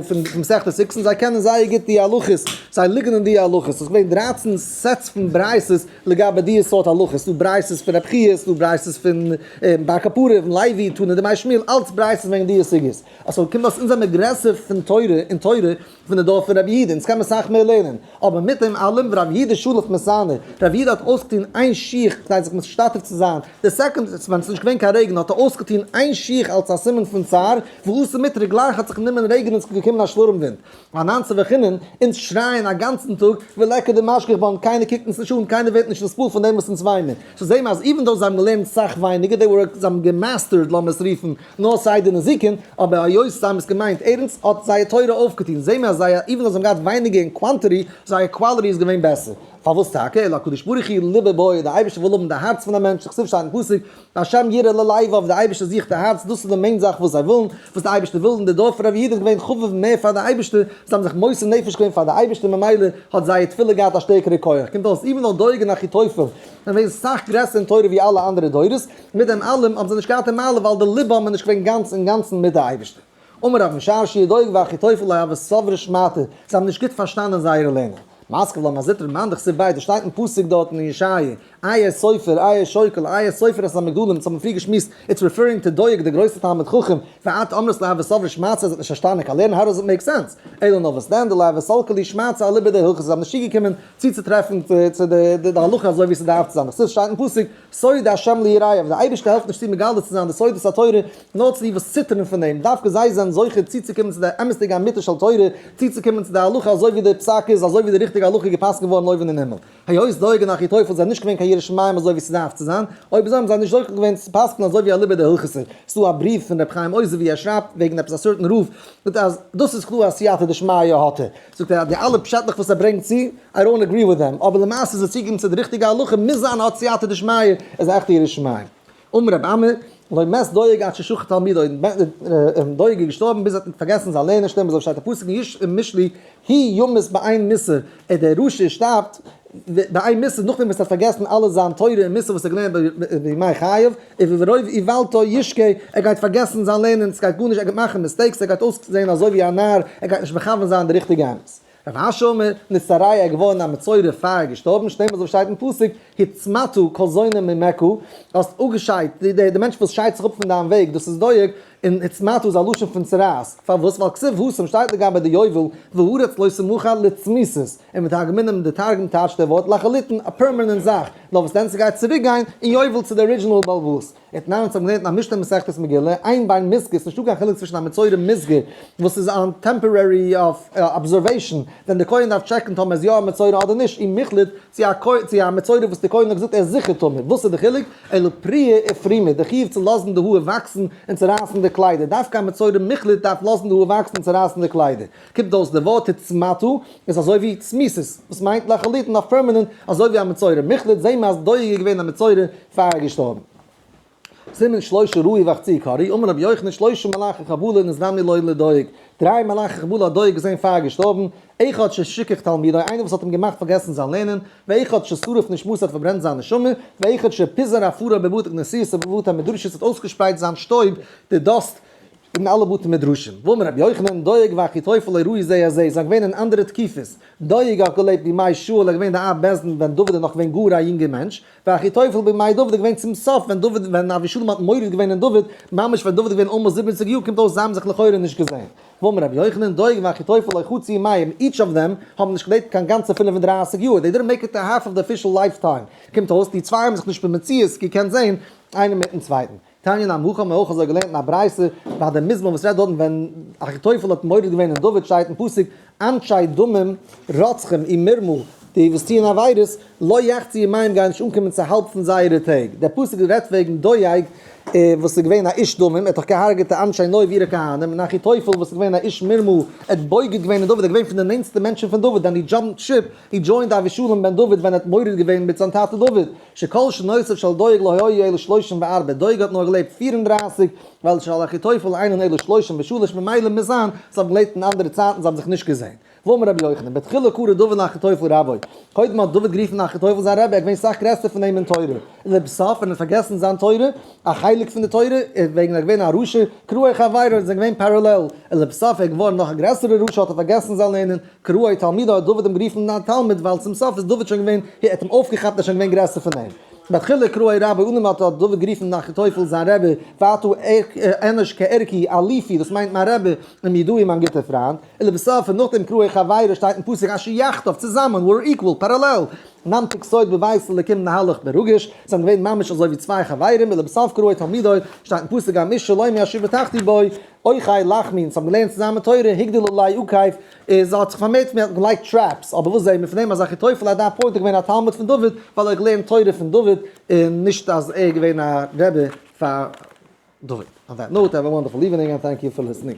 פון מסכת אוקסין זיי קענען זייער גוט די הלכות זיי ליגן אין די הלכות ס'איז געווען 13 sets פון ברייתות לגבי די סארט הלכות ס'דא ברייתות פון רב חייא ס'דא ברייתות פון בר קפרא פון לוי תנא דבי שמואל אלץ ברייתות וועגן די סוגיות אזוי קומט אויס אונז זעמיר גרעסער פון תורה אין תורה פון די דור פון רבי יהודה, אונז קען מען סאך מער לערנען, אבער מיט דעם אלעם רבי יהודה שלף מסאני, רבי יהודה האט אויסגעטון איין שיך כדי זיך משתתף צו זיין, די second ווען עס איז נישט געווען קיין רעגן האט ער אויסגעטון איין שיך אלס א סימן פון צער, ואתא מיטרא גלייך האט זיך גענומען רעגענען און עס איז געקומען א שטורעם ווינט. אנן צווחינן, אונז שרייען א גאנצן טאג, וליכא דמשגיח בן, קיינער קוקט אונז נישט אן, קיינער ווערט נישט נתפעל פון דעם וואס אונז וויינען. so זעהן מיר אז even though זיי האבן געלערנט סאך ווייניגער, they were, זיי האבן געמאסטערד לאמיר עס רופן, נאר סדר נזיקין, אבער היות זיי האבן עס געמיינט ערנסט, האט זייער תורה אויפגעטון. זעהן מיר אז זייער, even though זיי האבן געהאט ווייניגער אין quantity, זייער quality איז געווען בעסער. פארוואס טאקע? אלא הקדוש ברוך הוא ליבא בעי, דער אייבערשטער וויל האבן די הארץ פון א מענטש, דכתיב שטייט אין פסוק, השם יראה ללבב, דער אייבערשטער זוכט די הארץ, דאס איז די main זאך וואס זיי ווילן, וואס דער אייבערשטער וויל, און די דור פון רבי יהודה איז געווען חביב מער פאר די אייבערשטער, זיי האבן זיך מוסר נפש געווען פאר די אייבערשטער ממילא האט זייער תפילה געהאט א שטערקערע כח, קומט אויס even though דואג און אחיתופל זענען געווען סאך גרעסער אין תורה ווי אלע אנדערע דורות, מיט דעם אלעם האבן זיי נישט געהאט די מעלה ווייל די ליבם איז נישט געווען גאנץ אינגאנצן מיט די אייבערשטער. אמר רב משרשיא דואג ואחיתופל לא הוו סברי שמעתא, זיי האבן נישט גוט פארשטאנען זייערע לערנען. מתקיף לה מר זוטרא מאן דכתיב ביה, דאס שטייט אין פסוק דארטן אין ישעיה, איה סופר, איה שוקל, איה סופר את המגדלים, דאס האט מען פריער געשמועסט, it's referring to דואג דער גרויסער תלמיד חכם, ואת אמרת לא הוו סברי שמעתא אז ער האט נישט פארשטאנען קיין לערנען, how does it make sense? אלא נאר וואס דען, דלא הוו סלקי להו שמעתא אליבא דהלכתא, זיי האבן נישט צוגעקומען צוצוטרעפן צו די הלכה אזוי ווי ס'דארף צו זיין, דאס שטייט אין פסוק, סוד השם ליראיו, דער אייבערשטער העלפט נישט צו מגלה צו זיין די סודות התורה נאר צו די וואס ציטערן פון אים, דווקא זיי זענען זוכה צוצוקומען צו די אמת'דיגע אמיתה של תורה, צוצוקומען צו די הלכה אזוי ווי די פסק איז, אזוי ווי די ריכטיגע הלכה איז גע'פסק'נט געווארן אויבן אין הימל. היות דואג און אחיתופל זענען נישט געווען קיין ירא שמים אזוי ווי ס'דארף צו זיין, אויב אזוי האבן זיי נישט זוכה געווען צו פסק'נען אזוי ווי אליבא דהלכתא. ס'דא א בריוו פון ר' חיים עוזר ווי ער שרייבט וועגן עפעס א certain רב, זאגט ער אז דאס איז קלאר אז סייעתא דשמיא האט ער. זאגט ער אז די אלע פשעטלעך וואס ער ברענגט צו, I don't agree with them, אבער למעשה איז ער צוגעקומען צו די ריכטיגע הלכה, מוז זיין האט סייעתא דשמיא, איז א עכטע ירא שמים. אמר רב אמי, לא מת דואג עד ששכח תלמודו, דואג איז געשטארבן ביז ער האט פארגעסן זיין לערנען, שטעמער אזוי שטייט א פסוק אין משלי, הוא ימות באין מוסר, ער דער רשע שטארבט באין מוסר נאכדעם וואס ער האט פארגעסן אלע זיין תורה און מוסר וואס ער האט געלערנט בימי חייו, וברוב איוולתו ישגה, ער גייט פארגעסן זיין לערנען, ס'גייט גארנישט, ער גייט מאכן mistakes, ער גייט אויסזען אזוי ווי א נאר, ער גייט נישט מכוון זיין די ריכטיגע אמת. רב אשי אמר, נצטרע איז געווארן א מצורע פאר ער איז געשטארבן, שנאמר אזוי ווי שטייט אין פסוק, הצמתה כל זונה ממך, האסט אפגעשיידט, די מענטש וואס שיידט זיך אפ פון דיין וועג, דאס איז דואג, און הצמתה איז א לשון פון צרעת, פארוואס? ווייל כתיב התם שטייט לגבי די יובל, והארץ לא תמכר לצמיתות, און מתרגמינן די תרגום טייטשט דער ווארט לחלוטין א permanent זאך, נאר וואס דען ס'גייט צוריק גיין אין יובל צו די original בעל הבית. ותנן אונז האבן געלערנט אין א משנה מסכת מגילה, אין בין מוסגר, ס'נישטא קיין חילוק צווישן א מצורע מוסגר וואס איז on temporary observation, ווען די כהן דארף טשעקן טאמער איז יא א מצורע אדער נישט, ומוחלט, צו א מצורע וואס די כהן האט געזאגט ער איז זיכער טמא, וואס איז די חילוק? אלא פריעה ופרימה, די חיוב צו לאזן די האר וואקסן און צורייסן די קליידער, דווקא א מצורע מוחלט דארף לאזן די האר וואקסן און צורייסן די קליידער. קומט אויס די ווארט הצמתה איז אזוי ווי צמיתות, וואס מיינט לחלוטין אויף permanent, אזוי ווי א מצורע מוחלט, זעהן מיר אז דואג איז געווען א מצורע פאר ער איז געשטארבן. סימן שלשה ראו וחצי קרי, אמר רבי יוחנן שלשה מלאכי חבלה נזדמנו לו לדואג, דריי מלאכי חבלה האט דואג געזעהן פאר ער איז געשטארבן, אחד ששכח תלמודו, איינער וואס האט אים געמאכט פארגעסן זיין לערנען, ואחד ששרף נשמתו האט פארברענט זיין נשמה, ואחד שפיזר עפרו בבתי כנסיות ובבתי מדרשות האט אויסגעשפרייט זיין שטויב, די dust, אין אלע בתי מדרשים. ואמר רבי יוחנן, דואג ואחיתופל לא ראו זה את זה, זיי זענען געווען אין אנדערע תקופות. דואג האט געלעבט בימי שאול, ער איז געווען די אב בית דין ווען דוד איז נאך געווען גאר א יונגער מענטש, ואחיתופל בימי דוד איז געווען צום סוף ווען דוד, ווען אבשלום האט מורד געווען אין דוד, ממש ווען דוד איז געווען almost 70 יאר, קומט אויס זיי האבן זיך לכאורה נישט געזען. ואמר רבי יוחנן, דואג ואחיתופל לא חצו ימיהם, each of them האבן נישט געלעבט קיין גאנצע 35 יאר, they didn't make it to half of the official lifetime, קומט אויס די צוויי האבן זיך נישט במציאות געקענט זען איינער מיטן צווייטן. תניא נמי הכי האבן מיר אויך אזוי געלערנט אין א ברייתא ביי די מזמור וואס רעדט דארטן ווען אחיתופל האט מורד געווען אין דוד שטייט אין פסוק אנשי דמים רוצחים ומרמה די וואס טוען עבירות לא יחצו ימיהם גייען נישט אנקומען צו האלב פון זייערע טעג דער פסוק רעדט וועגן דואג וואס איז געווען א איש דמים ער האט דאך געהארגעט די אנשי נוב עיר הכהנים און אחיתופל וואס איז געווען א איש מרמה ער האט בוגד געווען אין דוד ער איז געווען פון די נענסטע מענטשן פון דוד then he jumped ship he joined אבשלום בן דוד ווען ער האט מורד געווען מיט זיין טאטע דוד. שכל שנותיו של דואג לא היו אלא 34, דואג האט נאר געלעבט 34, ווייל של אחיתופל אינן אלא 33, ממילא מוז זיין, זיי האבן געלעבט אין אנדערע צייטן, זיי האבן זיך נישט געזען. ואמר רבי יוחנן, בתחילה קרא דוד לאחיתופל רבו, קודם האט דוד גערופן אחיתופל זיין רבי, ער איז געווען סאך גרעסער פון אים אין תורה, און לבסוף ווען ער האט פארגעסן זיין תורה, א חלק פון די תורה, וועגן ער איז געווען א רשע, קראו חברו, זיי זענען געווען parallel, און לבסוף ער איז געווארן נאך א גרעסערע רשע האט ער פארגעסן זיין לערנען, קראו תלמידו האט דוד אים גערופן דיין תלמיד ווייל צום סוף איז דוד שוין געווען, ער האט אים אויפגעכאפט ער איז שוין געווען גרעסער פון אים. בתחילה קראו רבו אנעים האט דוד גערופן אחיתופל זיין רבי, ועתה אנוש כערכי אלופי דאס מיינט מיין רבי ומיודעי מיין גוטער פריינד, ולבסוף און נאכדעם קראו חברו שטייט אין פסוק אשר יחדיו צוזאמען were equal, parallel, נמתיק סוד בבית אלוקים נהלך ברגש, זיי זענען געווען ממש אזוי ווי צוויי חברים, ולבסוף קראו תלמידו שטייט אין פסוק גם איש שלומי אשר בטחתי בו, אוכל לחמי, אונז האבן געלערנט צוזאמען תורה, הגדיל עלי עקב, איז האט זיך פארמערט פון מיר, האט געלייגט traps, אבער וואס זעהן מיר פון דעם אז אחיתופל at that point איז געווען א תלמיד פון דוד, ווייל ער האט געלערנט תורה פון דוד, און נישט אז ער איז געווען א רבי פאר דוד. On that note, have a wonderful evening and thank you for listening.